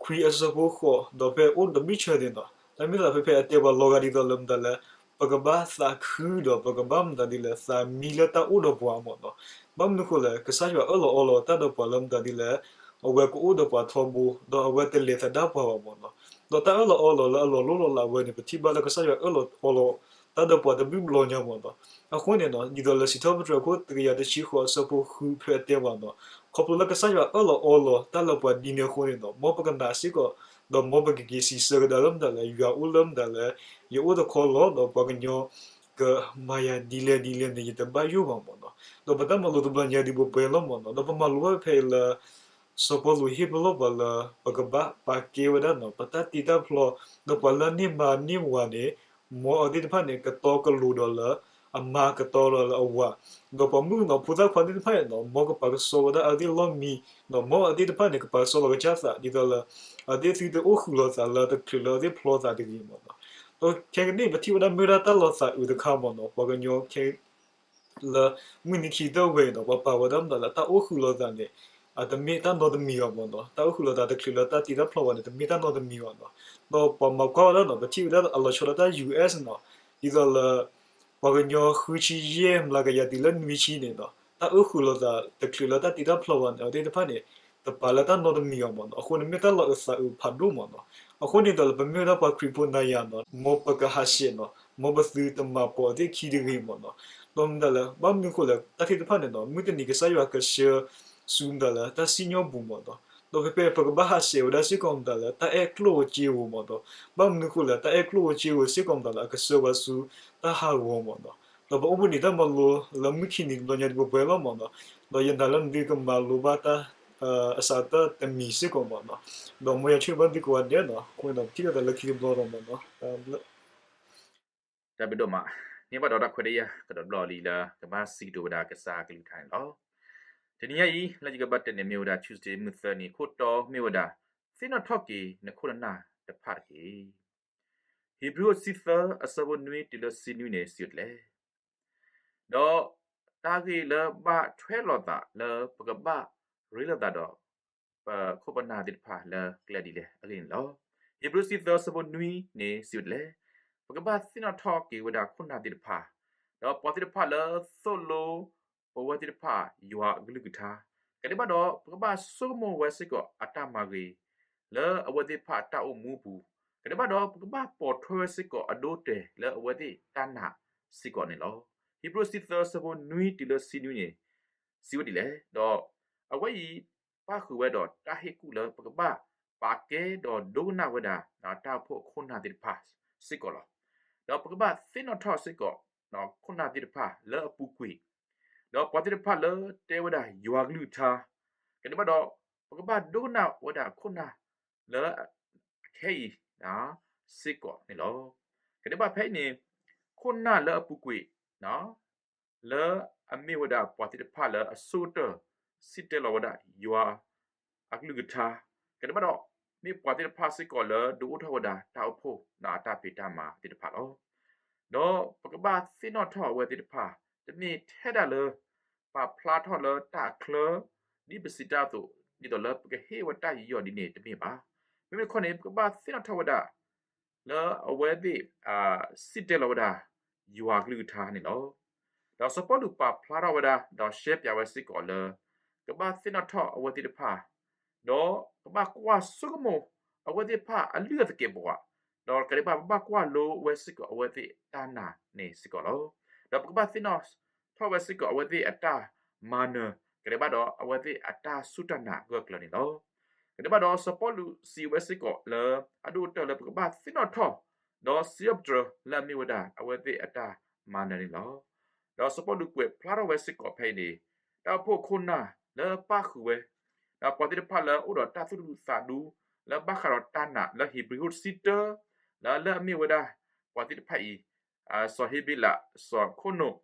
ခွံအဆၢဖိဃိး ဒီးဖဲအိၣ်တဘျုးဆၢန့ၣ်နီၤ တၢ်မ့ၢ်သးဖဲဖဲအတဲပှၤလီၤဂာ်ဒ်သိးလၢမတၤလဲၣ်, ပကဘၣ်သးခုဒီးပကဘၣ်မတၤဒ်လဲၣ် သးမံလၢတၢ်အိၣ်ဒီးပှၤမ့ၢ်နီၤ. ဘၣ်မနုၤဃိလဲၣ် ကစၢ်ယွၤအၢၣ်လီၤအီလီၤတၢ်ဒီးပှၤလၢမတၤဒ်လဲၣ်, အဝဲကအိၣ်ဒီးပှၤထီဘိ ဒီးအဝဲတလဲၤသဒၣ်ပှၤဘၣ်မ့ၢ်နီၤ. ဒီးတၢ်အၢၣ်လီၤအီလီၤလၢအလီၤလိၣ်လီၤလးဝဲန့ၣ် ပထံၣ်ဘၣ်လၢကစၢ်ယွၤအၢၣ်လီၤအီလီၤတၢ်ဒီးပှၤတဘျုးဘျီညါမ့ၢ်နီၤ. အဃိန့ၣ်နီၤ ဒ်သိးလၢစံးထီၣ်ပတြၢၤခိၣ်တကယၤတဆံဃိးအဆၢဖိဃုဖဲအတဲပှၤနီၤ ခီဖျိလၢကစၢ်ယွၤအၢၣ်လီၤအီလီၤတၢ်လၢပှၤဒ်န့ၣ်အဃိန့ၣ်နီၤ မ်ပကနာ်စ့ၢ်ကီး ဒီးမ်ပကက့ၤစံးဆၢကဒါလၢမတၤလဲၣ် ယွၤအိၣ်လၢမတၤလဲၣ်, ယအိၣ်တခီလီၤ ဒီးပှၤကညီကမၤယၤဒ်လဲၣ်ဒ်လဲၣ်န့ၣ် ယတဘၣ်ယိၣ်ဘၣ်မ့ၢ်နီၤ. ဒီးပတၢ်မၤလိတဘျီညါဒ်ပှဲၤပှဲၤလီၤမ့ၢ်နီၤ ဒီးပမၤလိဘၣ်ဖဲအံၤလၢ စီၤပီလူးဟ့ၣ်ပလီၢ်ပှၤလၢ ပကဘၣ်ပာ်ကဲဝဲဒၣ်နီၤ ပတၢ်တ့တၢ်ဖျီ ဒီးပှၤလၢအန့ၢ်မါန့ၢ်ဝၤန့ၣ် မ်အဝဲသ့ၣ်တဖၣ်န့ၣ် ကတီကလိၤဒီးလၢအမါကတီဒီးလၢအဝၤ, ဒီးပှၤမုၣ်ကနီၤဖိသၣ်ခွါသ့ၣ်တဖၣ်န့ၣ်နီၤ မ်ကပာ်ကဆှီဝဲဒၣ်အဝဲသ့ၣ်လီၢ်မံ, ဒီးမ်အဝဲသ့ၣ်တဖၣ်န့ၣ် ကပာ်ကဆှီလီၤကစၢ်သး ဒ်သိးလၢ အဝဲသ့ၣ်သုတအိၣ်ဃုာ်လိာ်သးလၢတချုးလၢအဝဲသ့ၣ်ဖျီသးတဂ့ၤမ့ၢ်နီၤ. ဒီးခဲကနံၣ် ပထံၣ်ဝဲဒၣ်မ့ၢ်ဝဲဒၣ်တၢ်လီၤသးအုးတခါမ့ၢ်နီၤ ပှၤကညီခဲ လၢမုၢ်နံၤခံကတၢၢ်ဝဲအံၤဒီး ပှၤပာ်ဝဲဒၣ်မတၤလၢတၢ်အိၣ်ဃုာ်လိာ်သးန့ၣ် အတမ့ၢ်တၢ်နီတမံၤဘၣ်မ့ၢ်နီၤ. တၢ်အိၣ်ဃုာ်လိာ်သးတချုးလၢတၢ်တ့တၢ်ဖျီဘၣ်န့ၣ် တမ့ၢ်တၢ်နီတမံၤဘၣ်နီၤ. ဒီးပှၤမၤကွၢ်ဝဲဒၣ်နီၤ ပထံၣ်ဝဲဒၣ်အလီၤဆီဒၣ်တၢ် ယူၢ်အ့ၣ်နီၤ ဒ်သိးလၢ ပှၤကညီဃုဆံယဲၢ် မျးကယၤတုၤလၢနွံဆံန့ၣ်နီၤ တၢ်အိၣ်ဃုာ်လိာ်သးတချုးလၢတၢ်တ့တၢ်ဖျီဘၣ်န့ၣ် အဝဲသ့ၣ်တဖၣ်န့ၣ် တပာ်လၢတၢ်နီတမံၤဘၣ်မ့ၢ်နီၤ. အဃိန့ၣ်မ့ၢ်တၢ်လီၤအုးသးအုးဖးဒိၣ်မ့ၢ်နီၤ. အဃိန့ၣ်ဒီးလၢပမ့ၢ်ဝဲဒၣ်ပှၤခရံာ်ဖိနၤယၤနီၤ မ်ပကဟးဆှဲးနီၤ မ်ပသုတမၤပိာ်အဝဲသ့ၣ်ခံတဂ့ၤမ့ၢ်နီၤ. ဒီးမတၤလၢ ဘၣ်မနုၤဃိလဲၣ် တၢ်သ့ၣ်တဖၣ်န့ၣ်နီၤ မုၢ်တနံၤကစၢ်ယွၤကဆှၢဆူမတၤလၢတၢ်စံၣ်ညီၣ်ပူၤမ့ၢ်နီၤ. ဒီးဖဲဖဲပကဘၣ်ဟးဆှဲးဝဲဒၣ်စ့ၢ်ကီးမတၤလၢတၢ်အဲၣ်ကျိၣ်ဧိၤစ့ဧိၤမ့ၢ်နီၤ. ဘၣ်မနုၤဃိလဲၣ် တၢ်အဲၣ်ကျိၣ်ဧိၤစ့ဧိၤစ့ၢ်ကီးမတၤလၢအကဆှၢဝဲဆူတၢ်ဟးဂီၤမ့ၢ်နီၤ. ဒီးပအိၣ်ဘှံးနံၤတၢ်မၤလိလၢမုၢ်ခံနံၤတဘျီညါဒ်ပှဲၤပှဲၤလီၤမ့ၢ်နီၤ. ဒီးယနာ်လၢနသုကမၤလိဘၣ်တၢ် အစးတၢ်တမံၤစ့ၢ်ကီးမ့ၢ်နီၤ. ဒီးမ်ယွၤဆိၣ်ဂ့ၤဘၣ်သုကိးဂၤဒဲးနီၤ အဃိန့ၣ်ဒီးပထံၣ်လိာ်သးလၢခံတဘျီဒီးမ့ၢ်နီၤ. တၢ်ဘျုးဒိၣ်မး, န့ၢ်ဘၣ်ဒီးတၢ်ခွဲးတၢ်ယာ်ကဒီးတဘျီလံလၢ ကဘၣ်စံးကတိၤဝဲဒၣ်ကစၢ်အကလုၢ်ကထါန့ၣ်လီၤ. တနံၤညါအံၤ လၢယကဘၣ်တဲန့ၣ်မ့ၢ်ဝဲဒၣ် Tuesday မုၢ်သၢနံၤ ခိၣ်တီမ့ၢ်ဝဲဒၣ် သ့ၣ်နီၣ်ထီၣ်က့ၤနခိၣ်နနၢ်တဖၣ်တက့ၢ်. ဧ့ၤဘြံၤတဆံသၢအဆၢဖိနွံတုၤလၢဆံနွံန့ၣ် စံးဝဲဒ်လဲၣ်. ဒီးတၢ်ဂ့ၢ်လၢဘၣ်ထွဲလိာ်သးလၢပကဘၣ်ရ့လိာ်သးဒီး ပခိၣ်ပနၢ်သ့ၣ်တဖၣ်လၢကျဲဒ်လဲၣ်အဂ့ၢ်န့ၣ်လီၤ. ဧ့ၤဘြံၤတဆံသၢအဆၢဖိနွံန့ၣ် စံးဝဲဒ်လဲၣ်. ပကဘၣ်သ့ၣ်နီၣ်ထီၣ်က့ၤဝဲဒၣ်ခိၣ်နၢ်သ့ၣ်တဖၣ်, ဒီးပှၤသ့ၣ်တဖၣ်လၢသိၣ်လိပဝဲသ့ၣ်တဖၣ်ယွၤအကလုၢ်ကထါ, ကဒဲးဘၣ်ဒီး ပကဘၣ်ဆိကမိၣ်ဝဲစ့ၢ်ကီးအတၢ်မၤဂ့ၤ လၢအဝဲသ့ၣ်တဖၣ်အတၢ်အိၣ်မူအပူၤ, ကဒဲးဘၣ်ဒီး ပကဘၣ်ပိာ်ထွဲဝဲစ့ၢ်ကီးအဒိအတဲာ်လၢအဝဲသ့ၣ်တၢ်နာ်စ့ၢ်ကီးန့ၣ်လီၤ. ဧ့ၤဘြံၤတဆံသၢအဆၢဖိနွံတုၤလၢဆံနွံန့ၣ် စံးဝဲဒ်လဲၣ်. ဒီးအဝဲအံၤ ပၣ်ဃုာ်ဝဲဒီးတၢ်ဟ့ၣ်ကူၣ်လၢပကဘၣ်ပာ်ကဲဒီးဒိကနၣ်ဝဲဒၣ် တၢ်အိၣ်ဖှိၣ်ခိၣ်နၢ်သ့ၣ်တဖၣ်စ့ၢ်ကီးလီၤ. ဒီးပကဘၣ်သ့ၣ်နီၣ်ထီၣ်စ့ၢ်ကီး ခိၣ်နၢ်သ့ၣ်တဖၣ်လၢအပူၤကွံာ်, ဒီးပှၤသ့ၣ်တဖၣ်လၢတဲဝဲဒၣ်ယွၤကလုၢ်ကထါ, ကဒဲးဘၣ်ဒီး ပကဘၣ်ဒိကနၣ်ဝဲဒၣ်ခိၣ်နၢ်လၢအခဲအံၤ စ့ၢ်ကီးန့ၣ်လီၤ. ကဒဲးဘၣ်ဖဲအံၤန့ၣ် ခိၣ်နၢ်လၢအပူၤကွံာ် လၢအမ့ၢ်ဝဲဒၣ်ပှၤသ့ၣ်တဖၣ်လၢအဆိကတၢၢ် စံၣ်တဲၤတဲလီၤဝဲဒၣ်ယွၤအကလုၢ်ကထါ, ကဒဲးဘၣ်ဒီး မ့ၢ်ပှၤသ့ၣ်တဖၣ်စ့ၢ်ကီးလၢဒုးအိၣ်ထီၣ်ဝဲဒၣ်တၢ်အိၣ်ဖှိၣ်အတၢ်ဖံးတၢ်မၤသ့ၣ်တဖၣ်လီၤ. ဒီးပကဘၣ်သ့ၣ်နီၣ်ထီၣ်အဝဲသ့ၣ်တဖၣ် တမ့ၢ်ထဲဒၣ်လၢ ပာ်ဖျါထီၣ်လၢတၢ်အချၢ ဒ်ပစံးတၢ်အသိး ဒ်သိးလၢပကဟ့ၣ်ဝဲတၢ်ယူးယီၣ်ဒ်န့ၣ်တမ့ၢ်ဘၣ်. မ့မ့ၢ်တခီန့ၣ် ပကဘၣ်သ့ၣ်နီၣ်ထီၣ်ဝဲဒၣ် လၢအဝဲသ့ၣ် စံၣ်တဲၤတဲလီၤဝဲဒၣ် ယွၤကလုၢ်ကထါန့ၣ်လီၤ. ဒီးစီၤပီလူးပာ်ဖျါထီၣ်ဝဲဒၣ် ဒီးရှဲပၠးဝဲစ့ၢ်ကီးလၢ ကဘၣ်သ့ၣ်နီၣ်ထီၣ်အဝဲသ့ၣ်တဖၣ်, ဒီးကဘၣ်ကွၢ်ဆိကမိၣ်အဝဲသ့ၣ်တဖၣ်အလုၢ်အသကဲးပဝး, ဒီးကဒဲးဘၣ်ပဘၣ်ကွၢ်လိဝဲစ့ၢ်ကီးအဝဲသ့ၣ်တၢ်နာ်န့ၣ်စ့ၢ်ကီးလီၤ. ဒီးပကဘၣ်သ့ၣ်နီၣ်ထီၣ်ဝဲစ့ၢ်ကီးအဝဲသ့ၣ်အတၢ်မၤနၢၤ, ကဒဲးဘၣ်ဒီးအဝဲသ့ၣ်အတၢ်စူၢ်တၢ်နာ်အဂၢၢ်အကျၢၤန့ၣ်လီၤ. ကဒဲးဘၣ်ဒီးစီၤပီလူးစံးဝဲစ့ၢ်ကီးလၢ အဒိၣ်ကတၢၢ်လၢပကဘၣ်သ့ၣ်နီၣ်ထီၣ် ဒီးစံးထီၣ်ပတြၢၤလၢအမ့ၢ်ဝဲဒၣ် အဝဲသ့ၣ်အတၢ်မၤနၢၤန့ၣ်လီၤ. ဒီးစီၤပီလူးကွဲးဖျါထီၣ်ဝဲစ့ၢ်ကီးဖဲအံၤန့ၣ်, တၢ်အိၣ်ဖှိၣ်ခိၣ်နၢ်လၢပၣ်ဃုာ်ဝဲ, ဒီးပှၤသ့ၣ်တဖၣ်လၢအအိၣ်ဒီးတၢ်သူၣ်ဒူသးဒူ လၢဘၣ်ဃးဒီးတၢ်နာ်လၢဟ့းဘြံၤဟီၣ်တဆံတၢ, လၢ လၢအမ့ၢ်ဝဲဒၣ် ပှၤသ့ၣ်တဖၣ်အံၤ, စီၤဟ့ဘ့လး, စီၤခိၣ်နူာ်,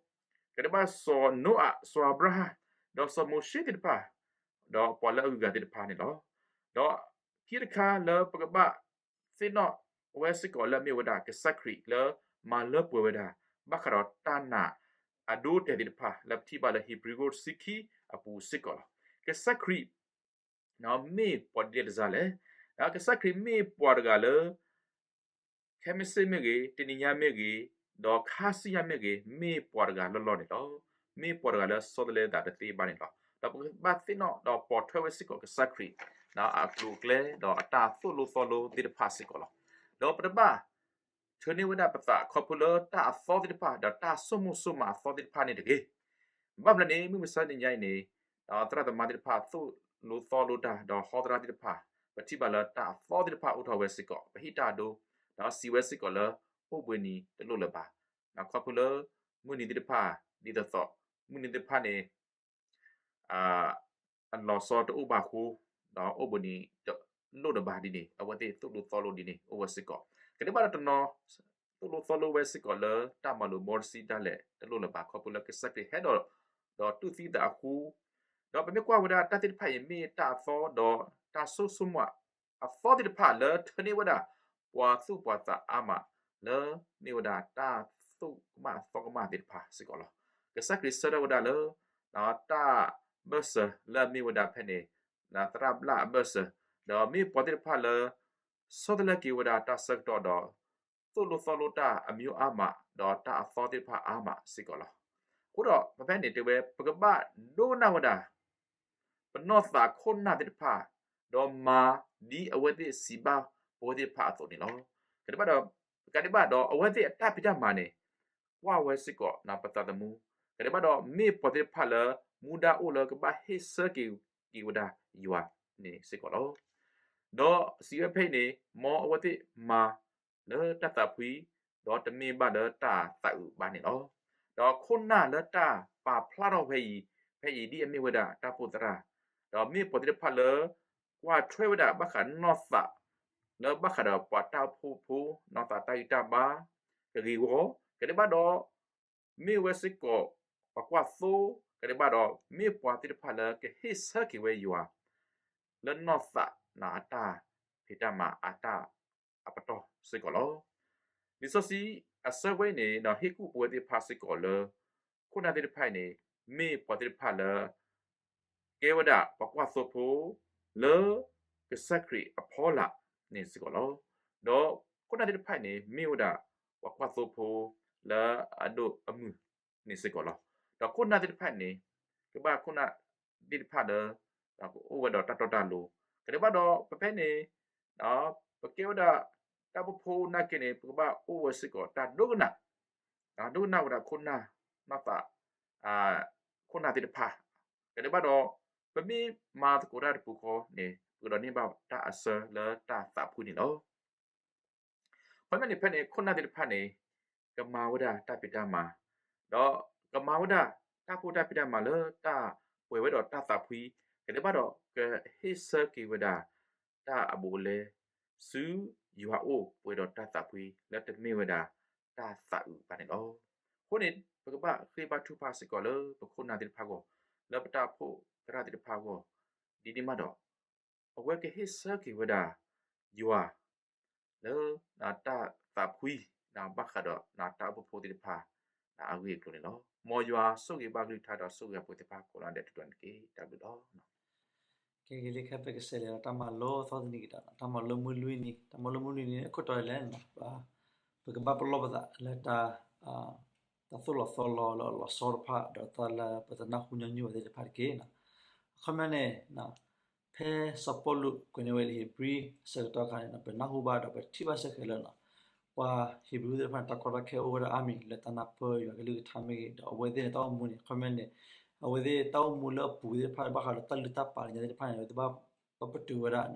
ကဒဲးဘၣ်စီၤနိအၤ, စီၤအၤဘြၤဟၣ်, ဒီးစီၤမိၤၡ့သ့ၣ်တဖၣ်, ဒီးပှၤလၢအဂုၤအဂၤသ့ၣ်တဖၣ်န့ၣ်လီၤ. ဒီးခံတခါလၢပကဘၣ် သ့ၣ်နီၣ်ဝဲစ့ၢ်ကီးလၢအမ့ၢ်ဝဲဒၣ်ကစၢ်ခရံာ်လၢမၤလၢပှဲၤဝဲဒၣ် ဘၣ်ဃးဒီးတၢ်နာ်အဒိအတဲာ်သ့ၣ်တဖၣ် လၢပထံၣ်ဘၣ်လၢဟ့းဘြံၤဟီၣ်တဆံခံအပူၤစ့ၢ်ကီးလီၤ. ကစၢ်ခရံာ် မ့ၢ်ပှၤဒ်လဲၣ်တစၢ်လဲၣ်. ကစၢ်ခရံာ်မ့ၢ်ပှၤတဂၤလၢ ခဲမုၢ်ဆ့ၣ်မ့ၢ်ဂ့ၤ, တနံၤညါမ့ၢ်ဂ့ၤ, ဒီးခါဆူညါမ့ၢ်ဂ့ၤ, မ့ၢ်ပှၤတဂၤလီၢ်လီၢ်န့ၣ်လီၤ. မ့ၢ်ပှၤတဂၤလၢဆီတလဲသးတသ့ဘၣ်န့ၣ်လီၤ. ဒီးပကဘၣ်သ့ၣ်နီၣ်ဒီးပိာ်ထွဲဝဲစ့ၢ်ကီးကစၢ်ခရံာ် အကျိၤအကျဲ ဒီးအတၢ်သိၣ်လိသီလိသ့ၣ်တဖၣ်စ့ၢ်ကီးလီၤ. ဒီးပတဘၣ် ထုးန့ၢ်ဝဲဒၣ်ပသးခီဖျိလၢတၢ်အသီသ့ၣ်တဖၣ် ဒီးတၢ်ဆိကမိၣ်ဆိကမးအသီသ့ၣ်တဖၣ်န့ၣ်တဂ့ၤ. ဘၣ်မနုၤလဲၣ်န့ၣ် မုၢ်မဆါတနံၤညါအံၤန့ၣ် ဒီးသရၣ်သမါသ့ၣ်တဖၣ်သိၣ်လိသီလိတၢ် ဒီးဟီသရၣ်သ့ၣ်တဖၣ် ပထံၣ်ဘၣ်လၢတၢ်အသီသ့ၣ်တဖၣ်အိၣ်ထီၣ်ဝဲစ့ၢ်ကီး ပဟ့ၣ်တၢ်အဒိ ဒီးစံးဝဲစ့ၢ်ကီးလၢ အိၣ်ဘှံးနံၤတလိၣ်လၢၤဘၣ်. ခီဖျိလၢ မုၢ်နံၤသ့ၣ်တဖၣ် ဒ်သိးသိး မုၢ်နံၤသ့ၣ်တဖၣ်န့ၣ် အလီၤဆီတအိၣ်ဘၣ်အဃိ ဒီးအိၣ်ဘှံးနံၤတလိၣ်လၢၤဘၣ်ဒ်န့ၣ် အဝဲသ့ၣ်သိၣ်လိသီလိဒ်န့ၣ် အိၣ်ဝဲစ့ၢ်ကီး. ကဒဲးဘၣ်ဒီးတနီၤ သိၣ်လိသီလိဝဲစ့ၢ်ကီးလၢတၢ်မၤလိာ်ဘီတဆံဒၣ်လဲာ်တလိၣ်လၢၤဘၣ် ခီဖျိလၢကစၢ်ခရံာ်ဟဲဒီး ဒီးတူၢ်သံသးအဃိ ဒီးပမ့ၢ်ကွၢ်ဝဲဒၣ်တၢ်သ့ၣ်တဖၣ်အံၤ မ့ၢ်တၢ်အသီဒီးတၢ်ဆိကမိၣ်အသီသ့ၣ်တဖၣ်လၢထၢန့ၢ်ဝဲဒၣ် ပှၤသူၣ်ပှၤသးအါမး လၢမ့ၢ်ဝဲဒၣ်တၢ်သိၣ်ကမၣ်သီကမၣ်သ့ၣ်တဖၣ်စ့ၢ်ကီးလီၤ. ကစၢ်ခရံာ်ဆၢထၢၣ်ဝဲဒၣ်လၢ တၢ်ဘၢၣ်စၢၤလၢအမ့ၢ်ဝဲဒၣ်ဖဲန့ၣ် သရၣ်ဘျၣ်အဘၢၣ်စၢၤ ဒီးမ့ၢ်ပှၤသ့ၣ်တဖၣ်လၢ ဆီတလဲက့ၤဝဲဒၣ်တၢ်ဆၢကတီၢ်ဒီး သိၣ်လိသီလိတၢ်အမံၤအါမး ဒီးတၢ်အသီသ့ၣ်တဖၣ်အါမးစ့ၢ်ကီးလီၤ. အဃိဒီးဖဲဖဲန့ၣ်တဲဝဲ ပကဘၣ်ဒိကနၣ်ဝဲဒၣ် ပနီၢ်သးခိၣ်နၢ်သ့ၣ်တဖၣ် ဒီးမၤဒ်အဝဲသ့ၣ်စံးဘၣ်ပဝဲသ့ၣ်တဖၣ်အသိးန့ၣ်လီၤ. ကဒဲးဘၣ်ဒီး ကဒဲးဘၣ်ဒီးအဝဲသ့ၣ်အတၢ်ဖံးတၢ်မၤန့ၣ် ကွၢ်ဝဲစ့ၢ်ကီးပသးသမူ ကဒဲးဘၣ်ဒီးမ့ၢ်ပှၤသ့ၣ်တဖၣ်လၢ မူဒါအိၣ်လၢကဘၣ်ဟ့ၣ်ဆၢက့ၤက့ၤဝဲဒၣ်ယွၤန့ၣ်စ့ၢ်ကီးလီၤ. ဒီးစံးဝဲဖဲအံၤန့ၣ် မ်အဝဲသ့ၣ်မၤလၢတၢ်သးဖှံ ဒီးတမ့ၢ်ဘၣ်လၢတၢ်သးအုးဘၣ်န့ၣ်လီၤ. ဒီးခိၣ်နၢ်လၢတၢ်ပာ်ဖျါထီၣ်ဖဲအံၤ, ဖဲအံၤဒ်အမ့ၢ်ဝဲဒၣ်တၢ်အိၣ်ဖှိၣ်သရၣ်, ဒီးမ့ၢ်ပှၤသ့ၣ်တဖၣ်လၢ ကွၢ်ထွဲဝဲဒၣ်ဘၣ်ဃးနီၢ်သး လၢဘၣ်ဃးဒီးပှၤတၢ်အိၣ်ဖှိၣ်ဖိ နီၢ်သးတၢ်ဂံၢ်တၢ်ဘါ ကဂ့ၤဝီ, ကဒဲးဘၣ်ဒီး မ့ၢ်ဝဲစ့ၢ်ကီး ပှၤကွၢ်သိ, ကဒဲးဘၣ်ဒီး မ့ၢ်ပှၤသ့ၣ်တဖၣ်လၢကဟ့ၣ်ဆၢက့ၤဝဲယွၤ လၢနီၢ်သးအတၢ်ဖံးတၢ်မၤအတၢ်အပတီၢ်စ့ၢ်ကီးလီၤ. လံာ်စီဆှံအဆၢဝဲအံၤန့ၣ် ဒီးဟ့ၣ်ကူၣ်ပဝဲသ့ၣ်တဖၣ်စ့ၢ်ကီးလၢ ခိၣ်နၢ်သ့ၣ်တဖၣ်အံၤန့ၣ် မ့ၢ်ပှၤသ့ၣ်တဖၣ်လၢ ကဲဝဲဒၣ်ပှၤကွၢ်သိဖိ လၢကစၢ်ခရံာ်အဖီလာ်န့ၣ်စ့ၢ်ကီးလီၤ. ဒီးခိၣ်နၢ်သ့ၣ်တဖၣ်အံၤန့ၣ် မ့ၢ်ဝဲဒၣ်ပှၤကွၢ်သိဖိ လၢအဒိၣ်အမုၢ်န့ၣ်စ့ၢ်ကီးလီၤ. ဒီးခိၣ်နၢ်သ့ၣ်တဖၣ်အံၤန့ၣ် ကဘၣ်ခိၣ်နၢ်သ့ၣ်တဖၣ်လၢ ကအိၣ်ဝဲဒီးတၢ်တီတၢ်လိၤ, ကဒဲးဘၣ်ဒီး ပဖဲန့ၣ် ပကဲဝဲဒၣ် တၢ်အိၣ်ဖှိၣ်ဖိနာ်က့န့ၣ် ပကဘၣ်အိၣ်ဝဲစ့ၢ်ကီးတၢ်ဒိကနၣ်, ဒိကနၣ်ဝဲဒၣ်ခိၣ်နၢ် နီၢ်သး ခိၣ်နၢ်သ့ၣ်တဖၣ်, ကဒဲးဘၣ်ဒီး ပမ့ၢ်မၤသကိးတၢ်တပူၤဃီန့ၣ် ပကဒိးန့ၢ်ဘၣ်တၢ်အဆၢလၢတၢ်သးဖှံန့ၣ်လီၤ. ခီမ့ၢ်န့ၣ် ဖဲန့ၣ် ခိၣ်နၢ်သ့ၣ်တဖၣ်န့ၣ် ကမၤဝဲဒၣ်တၢ်ဖံးတၢ်မၤ, ဒီးကမၤဝဲဒၣ် တၢ်အိၣ်ဖှိၣ်တၢ်ဖံးတၢ်မၤလၢတၢ်ပှဲၤဝဲဒီးတၢ်သးဖှံ, ကဒဲးဘၣ်ဒီး ကဟ့ၣ်ဆၢက့ၤဝဲဒၣ် တၢ်အဘူးအလဲ ဆူယွၤအအိၣ်ပှဲၤဒီးတၢ်သးဖှံ လၢတမ့ၢ်ဝဲဒၣ်တၢ်သးအုးဘၣ်န့ၣ်လီၤ. အဃိန့ၣ် ပကဘၣ်ဃ့ဘါထုကဖၣ်စ့ၢ်ကီးလၢပခိၣ်နၢ်သ့ၣ်တဖၣ်အဂီၢ်, လၢပတၢ်အိၣ်ဖှိၣ်သရၣ်သ့ၣ်တဖၣ်အဂီၢ်, ဒ်န့ၣ်မးဒီး အဝဲကဟ့ၣ်ဆၢက့ၤဝဲဒၣ် ယွၤ လၢတၢ်သးဖှံ ဘၣ်ဃးဒီးတၢ်အိၣ်ဖှိၣ်ဖိသ့ၣ်တဖၣ် အဂ့ၢ်အကျိၤန့ၣ်လီၤ. မ်ယွၤဆိၣ်ဂ့ၤဘၣ်ကလုၢ်ကထါဒီးဆိၣ်ဂ့ၤအဖိသ့ၣ်တဖၣ်ကိးဂၤဒဲးတက့ၢ်န့ၣ်တက့ၢ်. တၢ်ဘျုးလီၤ. ကဲဂ့ၤလံ ခဲပကစးလဲၤဒီးတၢ်မၤလိသီတနံၤကဒီး တၢ်မၤလိမုၢ်လွံၢ်နံၤ တၢ်မၤလိမုၢ်လွံၢ်နံၤန့ၣ် အခိၣ်တီလဲၣ်န့ၣ် ပကဘၣ်ပလီၢ်ပသးလၢတၢ် တၢ်သိၣ်လီၤသီလီၤလၢအလီၤဆီတဖၣ် ဒီးတၢ်လၢပတနၢ်ဟူညီနုၢ်ဝဲသ့ၣ်တဖၣ်တက့ၢ်. အခီပညီန့ၣ် ဖဲစီၤပီလူးကွဲးန့ၢ်ဝဲလၢဟ့းဘြံၤအဆၢကတီၢ်အခါန့ၣ် ပနၢ်ဟူဘၣ်ဒီးပထံၣ်ဘၣ်စ့ၢ်ကီးလၢ ပှၤဟ့းဘြံၤသ့ၣ်တဖၣ်န့ၣ် တၢ်ကီတၢ်ခဲအိၣ်ဝဲဒၣ်အါမံၤလၢတၢ်နၢ်ပၢၢ်ယွၤကလုၢ်ကထါမ့ၢ်ဂ့ၤ ဒီးအဝဲသ့ၣ်န့ၣ်တၢ်အိၣ်မူန့ၣ် အခီပညီန့ၣ် အဝဲသ့ၣ်တၢ်အိၣ်မူလၢအပူၤသ့ၣ်တဖၣ် ဘၣ်ဃးဒီးတၢ်လုၢ်တၢ်ပာ်လၢညါသ့ၣ်တဖၣ်န့ၣ် အဝဲသ့ၣ်ဘၣ်ပတုာ်ဝဲဒၣ်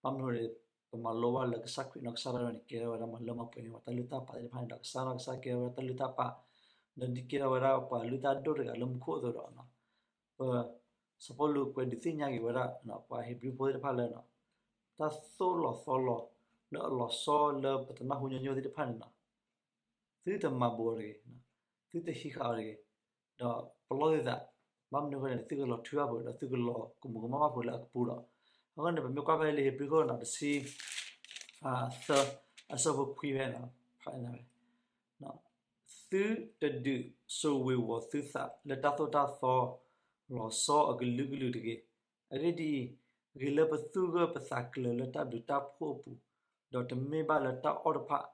ဘၣ်မနုၤန့ၣ် ပမၤလိဘၣ်လၢကစၢ်ခရံာ်နီၢ်ကစၢ်ဒၣ်ဝဲန့ၣ် ကဲထီၣ်ဝဲဒၣ်မၤလၢမၤပှဲၤန့ၢ်ပှၤတၢ်လုၢ်တၢ်ပာ်သ့ၣ်တဖၣ်န့ၣ်ဒီး ကစၢ်နီၢ်ကစၢ်ကဲထီၣ်ဝဲဒၣ်တၢ်လုၢ်တၢ်ပာ်, ဒီးဒ်ကဲထီၣ်ဝဲဒၣ်ပှၤလုၢ်တၢ်ဒိၣ်တဂၤလၢမူခိၣ်အသိးဒီး ပ စီၤပီလူးကွဲးဒုးသ့ၣ်ညါက့ၤဝဲဒၣ် ပှၤဧ့ၤဘြံၤဖိသ့ၣ်တဖၣ်လၢ တၢ်သိၣ်လီၤသီလီၤလၢအလီၤဆီလၢပတနၢ်ဟူညီညီသ့ၣ်တဖၣ်န့ၣ်နီၤ, သုတမၤဘူးအီၤတဂ့ၤ, သုတဟံးဃာ်အီၤတဂ့ၤ, ဒီးပလီၢ်သုသး, ဘၣ်မနုၤအဃိလဲၣ်န့ၣ် သုကလီၤထွံဘၣ်ပှၤဒီးသုကလီၤကမူၤကမၣ်ဘၣ်ပှၤလၢအကပူၤဒီး, အဃိန့ၣ် ပမ့ၢ်ကွၢ်ဖဲလၢဧ့ၤဘြံၤခိၣ်နီၤ တဆံ သၢ အဆၢဖိခွံဖဲန့ၣ်, သုတဒုးစိာ်ဝ့ၤဝီၤသုသးလၢတၢ်သိၣ်တၢ်သီ လီၤဆီအကလုာ်ကလုာ်တဂ့ၤ. အဂ့ၢ်ဒ်အံၤ, ဂ့ၤလၢပသူၣ်ဂၢၢ်ပသးကျၢၤလၢတၢ်ဘျုးတၢ်ဖှိၣ်အပူၤ, ဒီးတမ့ၢ်ဘၣ်လၢတၢ်အီၣ်တဖၣ်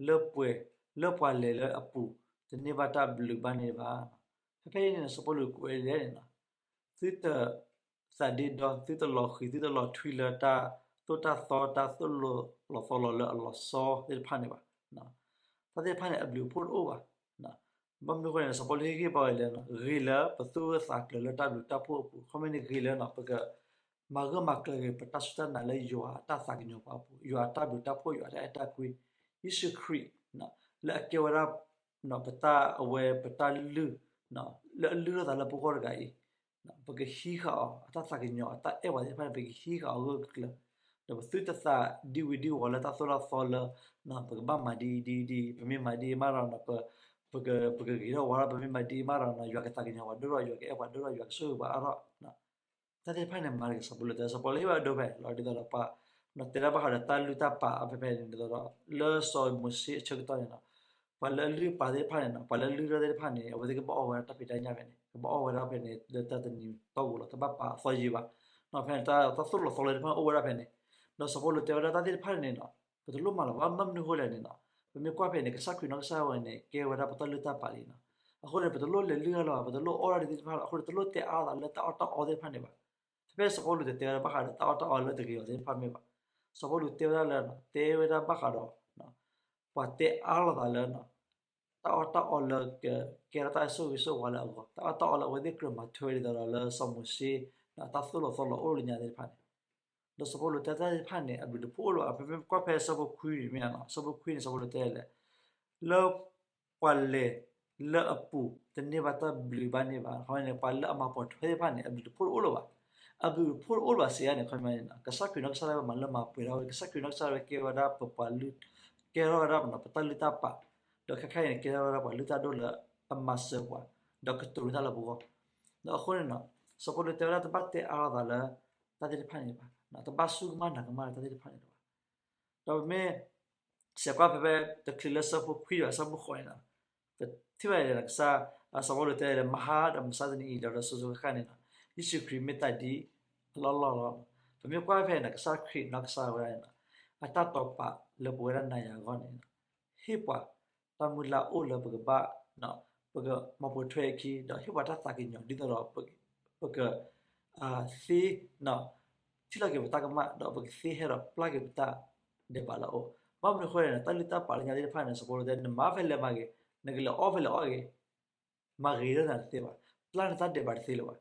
လၢပှဲၤ လၢပှၤလဲၤလၢအပူၤ တန့ၢ်ဘၣ်တၢ်ဘျုးဘၣ်န့ၣ်ဘၣ်. ဖဲဖဲအံၤန့ၣ် စီၤပီလူးကွဲးလဲၣ်န့ၣ်နီၤ, သုတ သးဒ့ဒီ သုတလီၤဃံၤ သုတလီၤထွံလၢတၢ် သိၣ်တၢ်သီ တၢ်သိၣ်လီၤသီလီၤလၢအလီၤဆီသ့ၣ်တဖၣ်န့ၣ်ဘၣ်. တၢ်သ့ၣ်တဖၣ်န့ၣ် အဘျုးအဖှိၣ်တအိၣ်ဘၣ်. ဘၣ်မနုၤအဃိန့ၣ် စီၤပီလူးဟ့ၣ်ဂံၢ်ဘါဝဲလၢ ဂ့ၤလၢပသူၣ်ဂၢၢ်သးကျၢၤလၢတၢ်ဘျုးတၢ်ဖှိၣ်အပူၤ, ခီမ့ၢ်န့ၣ်ဂ့ၤလၢ ပက မၤဂၢၢ်မၤကျၢၤက့ၤ ပတၢ်စူၢ်တၢ်နာ်လၢယွၤအတၢ်သးကညီၤပှၤအပူၤ, ယွၤအတၢ်ဘျုးတၢ်ဖှိၣ် ယွၤအတၢ်အဲၣ်တၢ်ကွံ, ယ့ၣ်ၡူးခရံာ် လၢအကဲဝဲဒၣ် ပတၢ်အဝဲ ပတၢ်လုၢ် လၢအလုၢ်ထီၣ်သးလၢပဂီၢ်တဂၤအံၤ, ပကဟံးဃာ်အီၤ အတၢ်သးကညီၤ အတၢ်အဲၣ်ပှၤသ့ၣ်တဖၣ်န့ၣ် ပကဟံးဃာ်အီၤဂၢၢ်ဂၢၢ်ကျၢၤကျၢၤ, ဒီးပသုတသးဒံဝံၤဒံဝီၤလၢတၢ်သိၣ်တၢ်သီလၢ ပကဘၣ်မၤဒ်အံၤဒ်အံၤဒ်အံၤ, ပမ့ၢ်မၤဒ်အံၤမးဒီး ပကဂ့ၤထီၣ်ဝါထီၣ်, ပမ့ၢ်မၤဒ်အံၤမးဒီး ယွၤကသးကညီၤပှၤဒိၣ်ထီၣ်, ယွၤကအဲၣ်ပှၤဒိၣ်ထီၣ်, ယွၤကဆိၣ်ဂ့ၤပှၤအါထီၣ် တၢ်သ့ၣ်တဖၣ်န့ၣ် မၤတက့ၢ် စီၤပီလူးတဲ, စီၤပီလူးဟ့ၣ်ဝဲဒၣ်ဒိဖဲလီၤ ဒ်သိးဒီးပှၤ တဲဒၣ်ဘၣ်ဃးဒီးတၢ်လုၢ်တၢ်ပာ်ဖဲဖဲန့ၣ် ဒ်သိးဒီး လၢစီၤမိၤၡ့အဆၢကတီၢ်န့ၣ်လီၤ, ပှၤလၢအလုၢ်ပာ်သ့ၣ်တဖၣ်န့ၣ်လီၤ, ပှၤလၢအလုၢ်ထီၣ်သ့ၣ်တဖၣ်န့ၣ် အဝဲသ့ၣ်ကဘၣ်အီၣ်ဝဲဒၣ်တၢ်ဖံးတၢ်ညၣ်ဖဲန့ၣ်, ကဘၣ်အီၣ်ဝဲဒၣ်ဖဲန့ၣ် လၢတၢ်တနံၤတီၢ်ပူၤလီၤ, တဘၣ်ပာ်အသီယံာ်ဘၣ်. ဖဲန့ၣ် တၢ်သိၣ်လီၤသီလီၤသ့ၣ်တဖၣ်န့ၣ် အိၣ်ဝဲဒၣ်ဖဲန့ၣ်, ဒီးစီၤပီလူးတဲဝဲဒၣ်တၢ်သ့ၣ်တဖၣ်န့ၣ်လီၤ, ပတလိၣ်မၤလီၤဘၣ်, ဘၣ်မနုၤအဃိလဲၣ်န့ၣ်လီၤ, ပမ့ၢ်ကွၢ်ဖဲန့ၣ် ကစၢ်ခရံာ်နီၢ်ကစၢ်ဝဲန့ၣ် ကဲဝဲဒၣ်ပတၢ်လုၢ်တၢ်ပာ်လံလီၤ. အဃိန့ၣ် ပတလိၣ်လဲၤလုၢ်အါလီၤဘၣ်, ပတလိၣ်အီၣ်ဒၣ်ဒ်သ့ၣ်တဖၣ်လီၤ, အဃိန့ၣ် တလိၣ်တဲအါလိာ်သးလၢတၢ်အီၣ်တၢ်အီသ့ၣ်တဖၣ်န့ၣ်ဘၣ်. ဖဲဖဲစီၤပီလူးတတဲဝဲဒၣ်ဘၣ်ဃးဒီးတၢ်အီၣ်တၢ်အီလၢတဂ့ၤအီၤသ့ၣ်တဖၣ်မ့ၢ်ဘၣ်, စီၤပီလူးတဲဝဲဒၣ်လၢ တဲဝဲဒၣ်ဘၣ်ဃးဒီး ပှၤတဲအါလိာ်သးလၢ တၢ်အီၣ်တၢ်အီလၢကကဲထီၣ်တၢ်ဆိၣ်ဂ့ၤဆိၣ်ဝါလၢအဂီၢ်, တၢ်အီၣ်တၢ်အီလၢအဝဲသ့ၣ်ကြၢးမၤထွဲဒ်သိးဒီးလၢစီၤမိၤၡ့ တၢ်သိၣ်လီၤသီလီၤအိၣ်လၢညါသ့ၣ်တဖၣ်န့ၣ်, ဒီးစီၤပီလူးတဲတၢ်သ့ၣ်တဖၣ်န့ၣ် အဘျုးတဖှိၣ်အိၣ်လၢၤဘၣ်. ဖဲဖဲကွၢ်ဖဲဆၢဖိခွံန့ၣ်မ့ၢ်ဧါ, ဆၢဖိခွံန့ၣ် စီၤပီလူးတဲလဲၣ်, လၢ ပှၤလဲၤလၢအပူၤ တန့ၢ်ဘၣ်တၢ်ဘျုးဘၣ်န့ၣ်ဘၣ်. ခီန့ၣ် ပှၤလၢအမၤပိာ်ထွဲသ့ၣ်တဖၣ်န့ၣ် အဘျုးတဖှိၣ်တအိၣ်လၢၤဘၣ်. အဘျုးတဖှိၣ်တအိၣ်လၢၤဘၣ်စံးယါန့ၣ် ခီန့ၣ် ကစၢ်ခရံာ်နီၢ်ကစၢ်ဒၣ်ဝဲမၤလၢမၤပှဲၤထီၣ်ဝဲ, ကစၢ်ခရံာ်နီၢ်ကစၢ်ဒၣ်ဝဲကဲဝဲဒၣ်ပပှၤလုၢ်, ကဲထီၣ်ဝဲဒၣ်ပတၢ်လုၢ်တၢ်ပာ်, ဒီးခဲခါအံၤန့ၣ် ကဲထီၣ်ဝဲဒၣ်ပှၤလုၢ်တၢ်ဒိၣ်လၢအမၤစၢၤပှၤ, ဒီးကတိၤန့ၢ်တၢ်လၢပဂီၢ်. ဒီးအဃိန့ၣ် စီၤပီလူးတဲဝဲဒၣ်တဘၣ်တဲအါလိာ်သးလၢ တၢ်သ့ၣ်တဖၣ်န့ၣ်ဘၣ်, တဘၣ်စူၢ်ကမၣ်နာ်ကမၣ်တၢ်သ့ၣ်တဖၣ်န့ၣ်ဘၣ်. ဒီးပမ့ၢ် ဆဲးကွၢ်ဖဲဖဲတချုးလၢဆၢဖိခွံဒီးဆၢဖိဃိးန့ၣ်လီၤ, ပထံၣ်ဘၣ်လၢကစၢ် စီၤပီလူးတဲလၢ မဟါဒီးမဆါတနံၤအံၤ ဒီးဒီးစိၤစိၤဃၣ်ဃၣ်န့ၣ်လီၤ, ယ့ၣ်ၡူးခရံာ်မ့ၢ်တၢ်ဒ်အလီၢ်လီၢ်လီၤ. ပမ့ၢ်ကွၢ်ဖဲန့ၣ် ကစၢ်ခရံာ်နီၢ်ကစၢ်ဝဲဒၣ်န့ၣ်လီၤ, အတၢ်တိာ်ပာ်လၢပဝဲဒၣ်နၤယၤအဂီၢ်န့ၣ်လီၤ, ဟ့ၣ်ပှၤတၢ်မုၢ်လၢ်အိၣ်လၢပကဘၣ် ပကမၤပိာ်ထွဲအခံ ဒီးဟ့ၣ်ပှၤတၢ်သးကညီၤ ဒ်သိးဒီး ပက သ့ ထံၣ်လိာ်က့ၤပတၢ်ကမၣ် ဒီးပကသ့ဟဲဒီးပျၢ်က့ၤပတၢ်ဒဲးဘးလၢအအိၣ်. ဘၣ်မနုၤအဃိလဲၣ်န့ၣ် တၢ်လုၢ်တၢ်ပာ်လၢညါသ့ၣ်တဖၣ်န့ၣ် စီၤပီလူးတဲ နမၤဖဲလဲၣ်မၤဂ့ၤ, နကလဲၤအီၣ်ဖဲလဲၣ်အီၣ်ဂ့ၤ, မၤဂ့ၤထီၣ်နၤတသ့ဘၣ်, ပျၢ်နတၢ်ဒဲးဘးတသ့လၢၤဘၣ်.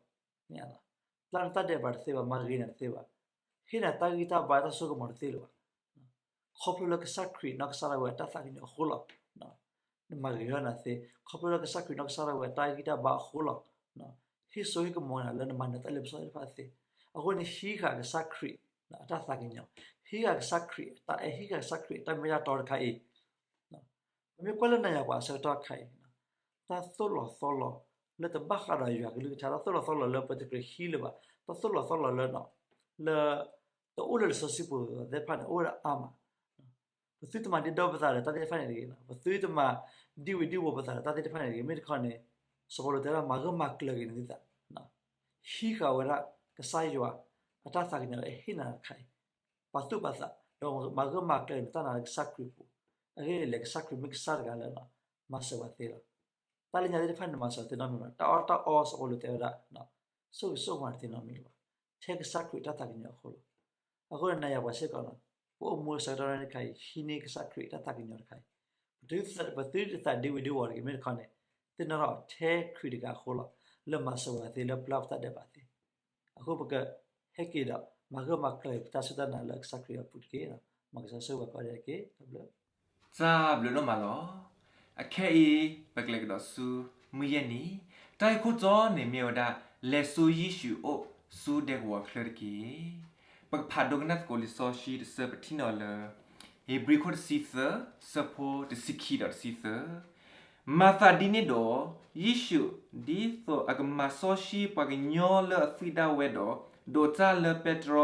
ပျၢ်နတၢ်ဒဲးဘးတသ့ဘၣ်, မၤဂ့ၤနၤတသ့ဘၣ်, ဟ့ၣ်နၤတၢ်ဂံၢ်တၢ်ဘါတၢ်စိကမီၤတသ့လၢၤဘၣ်. ခီဖျိလၢကစၢ်ခရံာ်နီၢ်ကစၢ်ဒၣ်ဝဲအတၢ်သးကညီၤအဃိလီၤ. နမၤဂ့ၤထီၣ်နၤသ့, ခီဖျိလၢကစၢ်ခရံာ်နီၢ်ကစၢ်ဒၣ်ဝဲအတၢ်ဂံၢ်တၢ်ဘါအဃိလီၤ. ဟ့ၣ်စိဟ့ၣ်ကမီၤနၤလၢနမၤနၢၤတၢ်လ့ပစီသ့ၣ်တဖၣ်သ့. အဃိန့ၣ် ဟံးဃာ်ကစၢ်ခရံာ်အတၢ်သးကညီၤ, ဟံးဃာ်ကစၢ်ခရံာ်အတၢ်အဲၣ်, ဟံးဃာ်ကစၢ်ခရံာ်အတၢ်မ့ၢ်တၢ်တီတခါအံၤ ပမ့ၢ်ကွၢ်လၢနၤယၤပှၤအဆၢကတီၢ်တခါအံၤ, တၢ်သိၣ်လီၤသီလီၤလၢတဘၣ်ဃးဒီးယွၤကလုၢ်ကထါ, တၢ်သိၣ်လီၤသီလီၤလၢပတကြၢးဟံးလၢၤဘၣ်, တၢ်သိၣ်လီၤသီလီၤလၢ လၢ တအိၣ်လၢလံာ်စီဆှံပူၤသ့ၣ်တဖၣ်န့ၣ် အိၣ်ဝဲဒၣ်အါမး. ပသုတမၤဒ့ဒီပသးဒီးတၢ်သ့ၣ်တဖၣ်န့ၣ်တဂ့ၤ, ပသုတမၤဒံဝံၤဒံဝီၤပသးဒီးတၢ်သ့ၣ်တဖၣ်န့ၣ်တဂ့ၤ. မ့ၢ်တခီန့ၣ် စီၤပီလူးတဲဝဲဒၣ် မၤဂၢၢ်မၤကျၢၤက့ၤနသုသး, ဟံးဃာ်ဝဲဒၣ်ကစၢ်ယွၤအတၢ်သးကညီၤလၢအဟ့ၣ်နၤတခါအံၤ, ပာ်သူၣ်ပာ်သး, ဒီးမၤဂၢၢ်မၤကျၢၤနတၢ်နာ်လၢကစၢ်ခရံာ်အပူၤ, အဂ့ၢ်ဒ်လဲၣ် ကစၢ်ခရံာ်မ့ၢ်ကစၢ်တဂၤလၢ မၤစၢၤပှၤသ့လီၤ. တၢ်လၢညါသ့ၣ်တဖၣ်န့ၣ် မၤစၢၤသ့နီတမံၤဘၣ်. တၢ်အီၣ်တၢ်အီ စီၤပီလူးတဲဝဲဒၣ် ဆိၣ်ဂ့ၤဆိၣ်ဝါနသ့နီတမံၤလၢၤဘၣ်, ထဲကစၢ်ခရံာ်အတၢ်သးကညီၤအဃိလီၤ. အဃိန့ၣ် နၤယၤပှၤစ့ၢ်ကီးန့ၣ် ပအိၣ်မူအဆၢကတီၢ်တခါအံၤ ဟံးန့ၢ်ကစၢ်ခရံာ်အတၢ်သးကညီၤတခါအံၤ, ပသုတသးဒ့ဝံၤဒ့ဝီၤတဂ့ၤ. မ့ၢ်တခီန့ၣ် သ့ၣ်နီၣ်ထီၣ်ထဲခရံာ်တဂၤအဃိလီၤ, လၢမၤစၢၤပှၤသ့ လၢပျၢ်ပတၢ်ဒဲးဘးသ့. အဃိပကဟဲက့ၤဒီး မၤဂၢၢ်မၤကျၢၤပတၢ်စူၢ်တၢ်နာ်လၢကစၢ်ခရံာ်အပူၤတက့ၢ်. မ်ကစၢ်ဆိၣ်ဂ့ၤပှၤကိးဂၤဒဲးတက့ၢ်. တၢ်ဘျုး တၢ်ဘျုးဒိၣ်မးလီၤ. အခဲအံၤ ပကလဲၤကဒီးဆူ မုၢ်ယဲၢ်နံၤ, တၢ်ဂ့ၢ်ခိၣ်တီန့ၣ်မ့ၢ်ဝဲဒၣ် လဲၤဆူယ့ၣ်ၡူးအိၣ်ဆူဒဲကဝီၤချၢတက့ၢ်. ပကဖးဒိကနၣ်သကိးလံာ်စီဆှံတဆၢ ပထံၣ်န့ၢ်အီၤလၢ ဧ့ၤဘြံၤခိၣ်တဆံသၢ ဆၢဖိတဆံခံဒီးတဆံသၢ, မၤသးဒ်န့ၣ်ဒီး ယ့ၣ်ၡူး ဒ်သိးအကမၤစီဆှံပှၤကညီလၢအသွံၣ်ဒၣ်ဝဲဒီး ဒိးတၢ်လၢပဲတြီ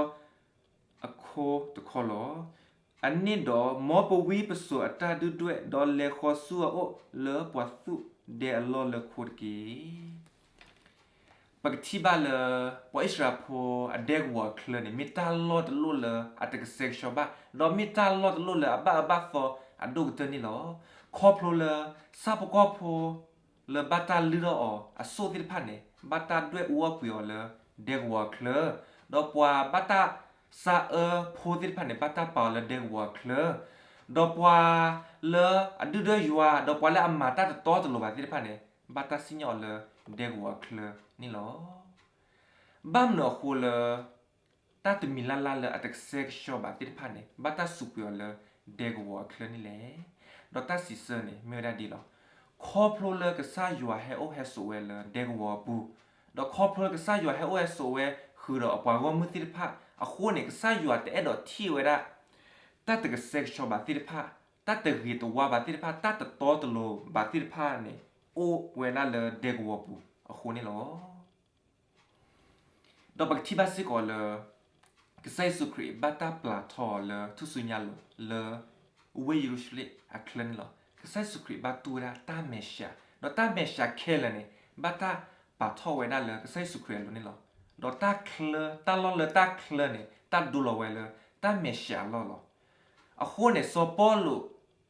အခိတခီလီၤ. အန့ၣ်ဒီး မ်ပဝံပစိာ်အတၢ်ဒုၣ်ဒွဲၣ် ဒီးလဲၤဃီၤဆူအအိၣ်လၢပှၤသူၣ်ဒဲအလီၢ်လၢခိတက့ၢ်. ပကထံၣ်ဘၣ်လၢ ပှၤအံၣ်စရ့လးဖိအဒဲကဝီၤအချၢန့ၣ် မ့ၢ်တၢ်လီၢ်တလီၢ်လၢအတကဆှဲကဆှီဘၣ်, ဒီးမ့ၢ်တၢ်လီၢ်တလီၢ်လၢအဘၣ်အၢဘၣ်သီအဒိၣ်ကတၢၢ်န့ၣ်လီၤ. ခီဖျိလၢ ဆၣ်ဖိကီၢ်ဖိ လၢဘၣ်တၢ်လုၢ်ထီၣ်အီၤအစိၣ်သ့ၣ်တဖၣ်န့ၣ် ဘၣ်တၢ်ဒွဲၣ်အူအီၣ်ကွံာ်အီၤလၢဒဲကဝီၤအချၢ, ဒီးပှၤဘၣ်တၢ်ဆါအၢဖိသ့ၣ်တဖၣ်န့ၣ် ဘၣ်တၢ်ပာ်အီၤလၢဒဲကဝီၤအချၢ, ဒီးပှၤလၢအဒုၣ်ဒွဲၣ်ယွၤ ဒီးပှၤလၢအမၤတၢ်တတီတလိၤဘၣ်သ့ၣ်တဖၣ်န့ၣ် ဘၣ်တၢ်စံၣ်ညီၣ်အီၤလၢဒဲကဝီၤအချၢန့ၣ်လီၤ. ဘၣ်မနုၤအဃိလၢ တၢ်တမံၤလၢ်လၢ်လၢအတကဆှဲကဆှီဘၣ်သ့ၣ်တဖၣ်န့ၣ် ဘၣ်တၢ်စူးကွံာ်အီၤလၢဒဲကဝီၤအချၢန့ၣ်လဲၣ်. ဒီးတၢ်စံးဆၢန့ၣ် မ့ၢ်ဝဲဒၣ်ဒ်လီၤ. ခီဖျိလၢကစၢ်ယွၤဟဲအိၣ်ဟဲဆိးဝဲလၢဒဲကဝီၤအပူၤ, ဒီးခီဖျိလၢကစၢ်ယွၤဟဲအိၣ်ဟဲဆိးဝဲဃုာ်ဒီးအပှၤဂီၢ်မုၢ်သ့ၣ်တဖၣ်အဃိန့ၣ် ကစၢ်ယွၤတအဲၣ်ဒိးထံၣ်ဝဲဒၣ် တၢ်တကဆှဲကဆှီဘၣ်သ့ၣ်တဖၣ်, တၢ်တဂ့ၤတဝါဘၣ်သ့ၣ်တဖၣ်, တၢ်တတီတလိၤဘၣ်သ့ၣ်တဖၣ်န့ၣ် အိၣ်ဝဲဒၣ်လၢဒဲကဝီၤပူၤအဃိန့ၣ်လီၤ. ဒီးပကထံၣ်ဘၣ်စ့ၢ်ကီးလၢ ကစၢ်ယ့ၣ်ၡူးခရံာ်ဘၣ်တၢ်ပျၢ်ထီအီၤလၢထူၣ်စုညါလိၤလၢ ဝ့ၢ်ယရူၤၡလ့ၣ်အချၢန့ၣ်လီၤ. ကစၢ်ယ့ၣ်ၡူးခရံာ်ဘၣ်တူၢ်ဝဲဒၣ်တၢ်မဲာ်ဆှး, ဒီးတၢ်မဲာ်ဆှးခဲလၢာ်န့ၣ် ဘၣ်တၢ်ပာ်ထီၣ်ဝဲဒၣ်လၢကစၢ်ယ့ၣ်ၡူးခရံာ်အလိၤန့ၣ်လီၤ. ဒီးတၢ်ချၢ, တၢ်လီၢ်လၢတၢ်ချၢန့ၣ် တၢ်ဒိလီၤဝဲလၢတၢ်မဲာ်ဆှးအလီၢ်လီၤ. အဃိန့ၣ် စီၤပီလူး ဒုးသ့ၣ်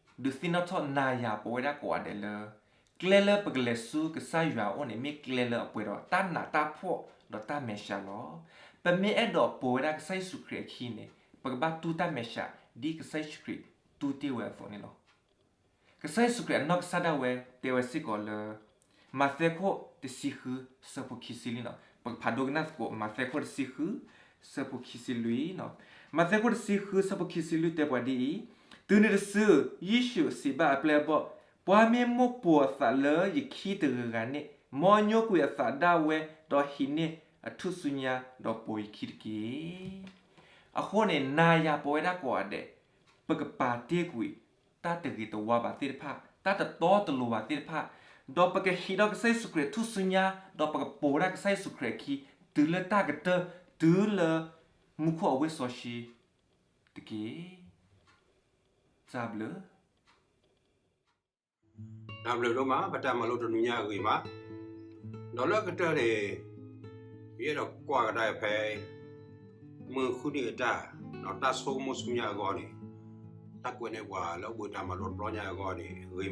နီၣ်ထီၣ်နၤယၤပဝဲဒၣ်ကိးဂၤဒဲးလၢ ကျဲလၢပကလဲၤဆူကစၢ်ယွၤအအိၣ်န့ၣ် မ့ၢ်ကျဲလၢအပှဲၤဒီးတၢ်နးတၢ်ဖှီၣ်ဒီးတၢ်မဲာ်ဆှးလီၤ. ပမ့ၢ်အဲၣ်ဒိးပိာ်ဝဲဒၣ်ကစၢ်ယ့ၣ်ၡူးခရံာ်အခံန့ၣ် ပကဘၣ်တူၢ်တၢ်မဲာ်ဆှး ဒ်ကစၢ်ယ့ၣ်ၡူးခရံာ်တူၢ်တ့ၢ်ဝဲအသိးန့ၣ်လီၤ. ကစၢ်ယ့ၣ်ၡူးခရံာ်အနီၢ်ကစၢ်ဒၣ်ဝဲတဲဝဲစ့ၢ်ကီးလၢ မးသဲခိၣ်တဆံဃု ဆၢဖိခံဆံလွံၢ်န့ၣ်, ပကဖးဒိကနၣ်သကိး မးသဲခိၣ်တဆံဃု ဆၢဖိခံဆံလွံၢ်န့ၣ်. မးသဲခိၣ်တဆံဃု ဆၢဖိခံဆံလွံၢ်တဲပှၤဒ်အံၤ, တုၤနုၤတစု ယ့ၣ်ၡူးစံးဘၣ်အပျဲၢ်အဘီၣ်, ပှၤမ့ၢ်မိၣ်ပိာ်အသးလၢယခံတဂၤဂၤန့ၣ် မ်အညိကွံာ်အသးဒၣ်ဝဲ ဒီးဟံးန့ၢ်အထူၣ်စုညါ ဒီးပိာ်ယခံတက့ၢ်. အဃိန့ၣ် နၤယၤပဝဲဒၣ်ကိးဂၤဒဲး ပကပာ်တ့ၢ်ကွံာ် တၢ်တဂ့ၤတဝါဘၣ်သ့ၣ်တဖၣ်, တၢ်တတီတလိၤဘၣ်သ့ၣ်တဖၣ်, ဒီးပကဟံးဒီးကစၢ်ယ့ၣ်ၡူးခရံာ်ထူၣ်စုညါ, ဒီးပကပိာ်ဝဲဒၣ်ကစၢ်ယ့ၣ်ၡူးခရံာ်အခံ တုၤလၢတၢ်ကတၢၢ်, တုၤလၢမူခိၣ်အဝ့ၢ်စီဆှံတက့ၢ်. တၢ်ဘျုး တၢ်ဘျုးဒိၣ်မး ပတၢ်မၤလိတနံၤညါအဂ့ၤမး, ဒီးလၢကတၢၢ်န့ၣ် ယအဲၣ်ဒိးကွၢ်ကဒါဖဲ မုၢ်ဃုနံၤအတၢ် ဒီးတၢ်ဆိကမိၣ်ဆူညါအဂီၢ်န့ၣ် တၢ်ကွဲးန့ၢ်ပှၤလၢအိၣ်ဘှံး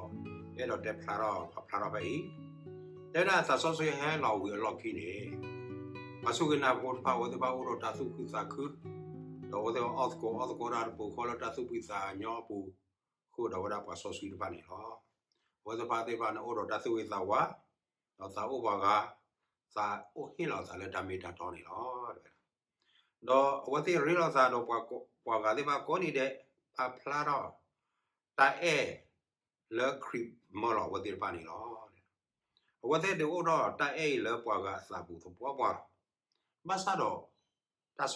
တၢ်မၤလိတဘျီညါအဂီၢ်န့ၣ် ဂ့ၤမးအဃိန့ၣ်ဒီး အဲၣ်ဒိးတဲဖျါထီၣ် ဖးဖျါထီၣ်ဖဲအံၤ, တဲဒၣ်သးစီဆှံဟဲလီၤဝံၤအလီၢ်ခံန့ၣ် ပှၤစူၢ်က့ၤနာ်ဖိတဖၣ် အဝဲသ့ၣ်ဘၣ်အိၣ်ဒီးတၢ်သူၣ်ခုသးခု, ဒီးအဝဲသ့ၣ်အီၣ်သကိးအီသကိးဒၣ်တပူၤဃီလၢတၢ်သူၣ်ဖှံသးညီအပူၤ ဃုာ်ဒီးဝဲဒၣ်ပှၤစီဆှံတဖၣ်န့ၣ်လီၤ. အဝဲသ့ၣ်တဖၣ်သ့ၣ်တဖၣ်န့ၣ် အိၣ်ဒီးတၢ်သူၣ်ဂ့ၤသးဝါ, ဒီးသးအိၣ်ပှၤဂၤ, သးအိၣ်ဟ့ၣ်လီၤသးလၢတၢ်မ့ၢ်တၢ်တီန့ၣ်လီၤ. ဒီးအဝဲသ့ၣ်ရ့လိာ်သးဒီးပှၤဂၤသ့ၣ်တဖၣ်ကိးနံၤဒဲး ပာ်ဖျါထီၣ်တၢ်အဲၣ်လၢခရံာ်မၢလီၤအဝဲသ့ၣ်တဖၣ်န့ၣ်လီၤ. အဝဲသ့ၣ်ဒုးအိၣ်ထီၣ်တၢ်အဲၣ်အံၤလၢပှၤဂၤအသးပူၤသပှၢ်ပှၢ်လီၤ. ဘၣ်ဆၣ်ဒီး တၢ်ဆီ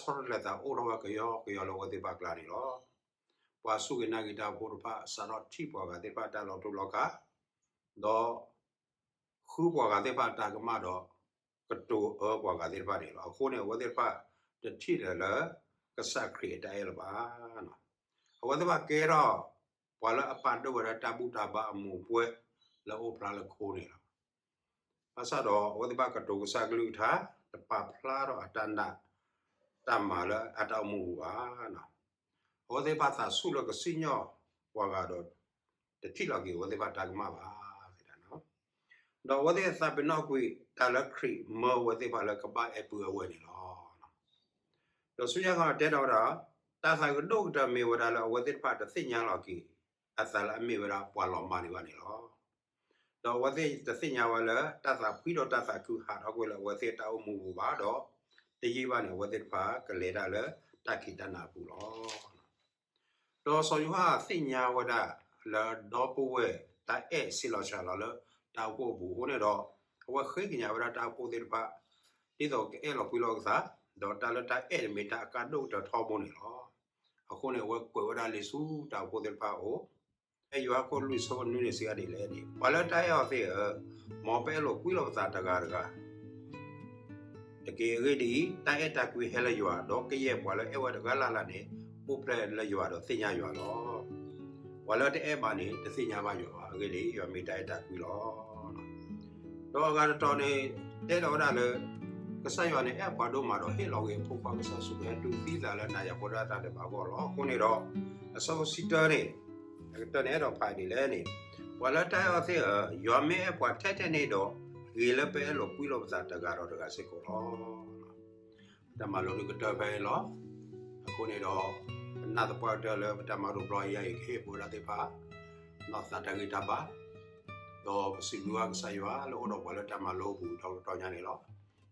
တလဲသးအိၣ်ထီၣ်ဝဲကယီကယီလၢအဝဲသ့ၣ်တဖၣ်အကျါန့ၣ်လီၤ. ပှၤစူၢ်က့ၤနာ်က့ၤတၢ်ဖိတဖၣ် စးထီၣ်ထံၣ်ပှၤဂၤသ့ၣ်တဖၣ်တၢ်လီၤတူာ်လီၤကာ်, ဒီး ဃုပှၤဂၤသ့ၣ်တဖၣ်တၢ်ကမၣ်ဒီး ကတိၤအၢပှၤဂၤသ့ၣ်တဖၣ်န့ၣ်လီၤ. အဃိန့ၣ် အဝဲသ့ၣ်တဖၣ်တထံၣ်လၢၤလၢ ကစၢ်ခရံာ်အတၢ်အဲၣ်လၢၤဘၣ်. အဝဲသ့ၣ်တဖၣ်ကဲထီၣ် ပှၤလၢအပာ်ဒိၣ်ဝဲဒၣ်တၢ်ဘူၣ်တၢ်ဘါအမူးအပွဲ လၢအအိၣ်ဖျါလၢခိန့ၣ်လီၤ. ဘၣ်ဆၣ်ဒီးအဝဲသ့ၣ်တဖၣ်ကတိၤကစၢ်ကလုၢ်ကထါ တပာ်ဖျါထီၣ်အတၢ်နာ် တၢ်မၤလၢအတၢ်အိၣ်မူပူၤဘၣ်. အဝဲသ့ၣ်တဖၣ်သးဆူၣ်လၢကစံၣ်ညီၣ်ပှၤဂၤဒီး တထံၣ်လီၤက့ၤအဝဲသ့ၣ်တဖၣ်တၢ်ကမၣ်ဘၣ်. ဒီးအဝဲသ့ၣ်သးပ့ၤနီၣ်ကွံာ်တၢ်လၢခရံာ်မၢဝဲသ့ၣ်တဖၣ်လၢကဘၣ်အဲၣ်ပုၢ်အဲၣ်ဝဲၢ်န့ၣ်လီၤ. ဒီးဆူညါခီတဲထီၣ်ဝဲဒၣ်, တၢ်သးကဒိၣ်ကတၢၢ်မ့ၢ်ဝဲဒၣ်လၢအဝဲသ့ၣ်တဖၣ်တသ့ၣ်ညါလီၤက့ၤ အသးလၢအမ့ၢ်ဝဲဒၣ်ပှၤလီၤမၢ်ဒံးဘၣ်န့ၣ်လီၤ. ဒီးအဝဲသ့ၣ်တသ့ၣ်ညါဝဲလၢ တၢ်သးဖှံဒီးတၢ်သးခုဟးထီၣ်ကွံာ်လၢအဝဲသ့ၣ်တၢ်အိၣ်မူပူၤဘၣ်ဒီး တယံာ်ဘၣ်န့ၣ် အဝဲသ့ၣ်တဖၣ်ကလဲၤတၢ်လၢတၢ်ခံးတၢ်နၤအပူၤလီၤ. ဒီးစီၤယိၤဟၣ်သ့ၣ်ညါဝဲဒၣ်လၢဒီပုၢ်ဝဲၢ်တၢ်အဲၣ်ဆံးလီၤစှၤလီၤလၢတၢ်အိၣ်ဖှိၣ်အပူၤအဃိန့ၣ်ဒီး, အဝဲဃ့ကညးဝဲဒၣ်တၢ်အိၣ်ဖှိၣ်သ့ၣ်တဖၣ် ဒ်သိးကအဲၣ်လီၤကွံလီၤကသး, ဒီးတၢ်လၢတၢ်အဲၣ်န့ၣ်မ့ၢ်တၢ်အကါဒိၣ်ကတၢၢ်ထီဘိန့ၣ်လီၤ. အဃိန့ၣ် အဝဲကွဲးဝဲဒၣ်လံာ်ဆူတၢ်အိၣ်ဖှိၣ်သ့ၣ်တဖၣ်အအိၣ်, ဖဲယိၤဟၣ်ခိၣ်လွံၢ်ဆၢဖိနွံန့ၣ် စံးဝဲဒ်လဲၣ်န့ၣ်, ပှၤလၢတၢ်အဲၣ်အီၤသ့ၣ်ဧၢ, မ်ပအဲၣ်လိာ်ကွံလိာ်ပသးတဂၤတဂၤ တက့ၢ်. အဂ့ၢ်ဒ်အံၤ, တၢ်အဲၣ်တၢ်ကွံဟဲလၢယွၤ, ဒီးကယဲၢ်ပှၤလၢအဲၣ်ဝဲတဂၤလၢ်လၢ်န့ၣ် အိၣ်ဖျဲၣ်လၢယွၤဒီးသ့ၣ်ညါယွၤလီၤ. ပှၤလၢတအဲၣ်ဘၣ်န့ၣ် တသ့ၣ်ညါဘၣ်ယွၤဘၣ်. အဂ့ၢ်ဒ်အံၤ, ယွၤမ့ၢ်တၢ်အဲၣ်တၢ်ကွံလီၤ. ဒီးအဂၤတတီၤန့ၣ် တဲလီၤဝဲဒၣ်လၢ ကစၢ်ယွၤန့ၣ် အဲၣ်ပှၤဒိၣ်မးဒီး ဟ့ၣ်လီၤက့ၤအဖိခွါကစၢ်ယ့ၣ်ၡူးခရံာ် ဟဲတူၢ်သံသးလၢနၤယၤဖိဒၣ်တၢ်ဒဲးဘးအဂီၢ်လီၤ. အဃိန့ၣ်ဒီး အဆၢဖိတၢန့ၣ် အကတၢၢ်န့ၣ် အဲၣ်ဒိးဖးဒ်လဲၣ်န့ၣ်, ပှၤလၢတၢ်အဲၣ်အီၤသ့ၣ်ဧၢ, ယွၤမ့ၢ်အဲၣ်ပှၤထဲထဲန့ၣ်ဒီး, ဂ့ၤလၢပအဲၣ်လိာ်ကွံလိာ်ပသးတဂၤဒီးတဂၤစ့ၢ်ကီးလီၤ. ပတၢ်မၤလိဒုးကတၢၢ်ဖဲအံၤလီၤ. အဃိန့ၣ်ဒီး ပနာ်သပှၢ်ကတၢၢ်လၢပတၢ်မၤလိတဘျီအံၤအံၤ ကဟ့ၣ်ပဝဲဒၣ်သ့ၣ်တဖၣ် နီၢ်သးတၢ်ဂံၢ်တၢ်ဘါ, ဒီးပစံးဘျုးဘၣ်ကစၢ်ယွၤလၢအိၣ်ဒီးပှၤလၢတၢ်မၤလိအပူၤဒီတတီၤညါန့ၣ်လီၤ.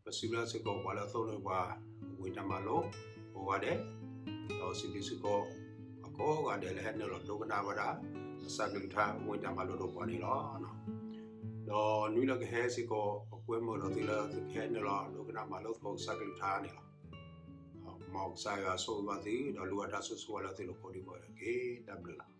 ပစံးဘျုးစ့ၢ်ကီးပှၤလၢသိၣ်လိပှၤ ဝံတၢ်မၤလိ ကိးဂၤဒဲး, ဒီးစံးဘျုးစ့ၢ်ကီး အကိးဂၤဒဲးလၢဟဲနုာ်လီၤဒိကနၣ်ဝဲဒၣ် ကစၢ်ကလုၢ်ကထါဝံတၢ်မၤလိတပူၤန့ၣ်လီၤ. ဒီးနွံလၢကဟဲစ့ၢ်ကီး ပကွဲမုာ်ဒီးသုလၢသုကဟဲနုာ်လီၤဒိကနၣ်မၤလိသကိးကစၢ်ကလုၢ်ကထါန့ၣ်လီၤ. မ်ကစၢ်ယွၤဆိၣ်ဂ့ၤဘၣ်သု ဒီးလူၤအတၢ်ဆိၣ်ဂ့ၤဝဲလၢသုလိၤကိးဒံကိးဂၤဒဲးတက့ၢ်. တၢ်ဘျုးလီၤ.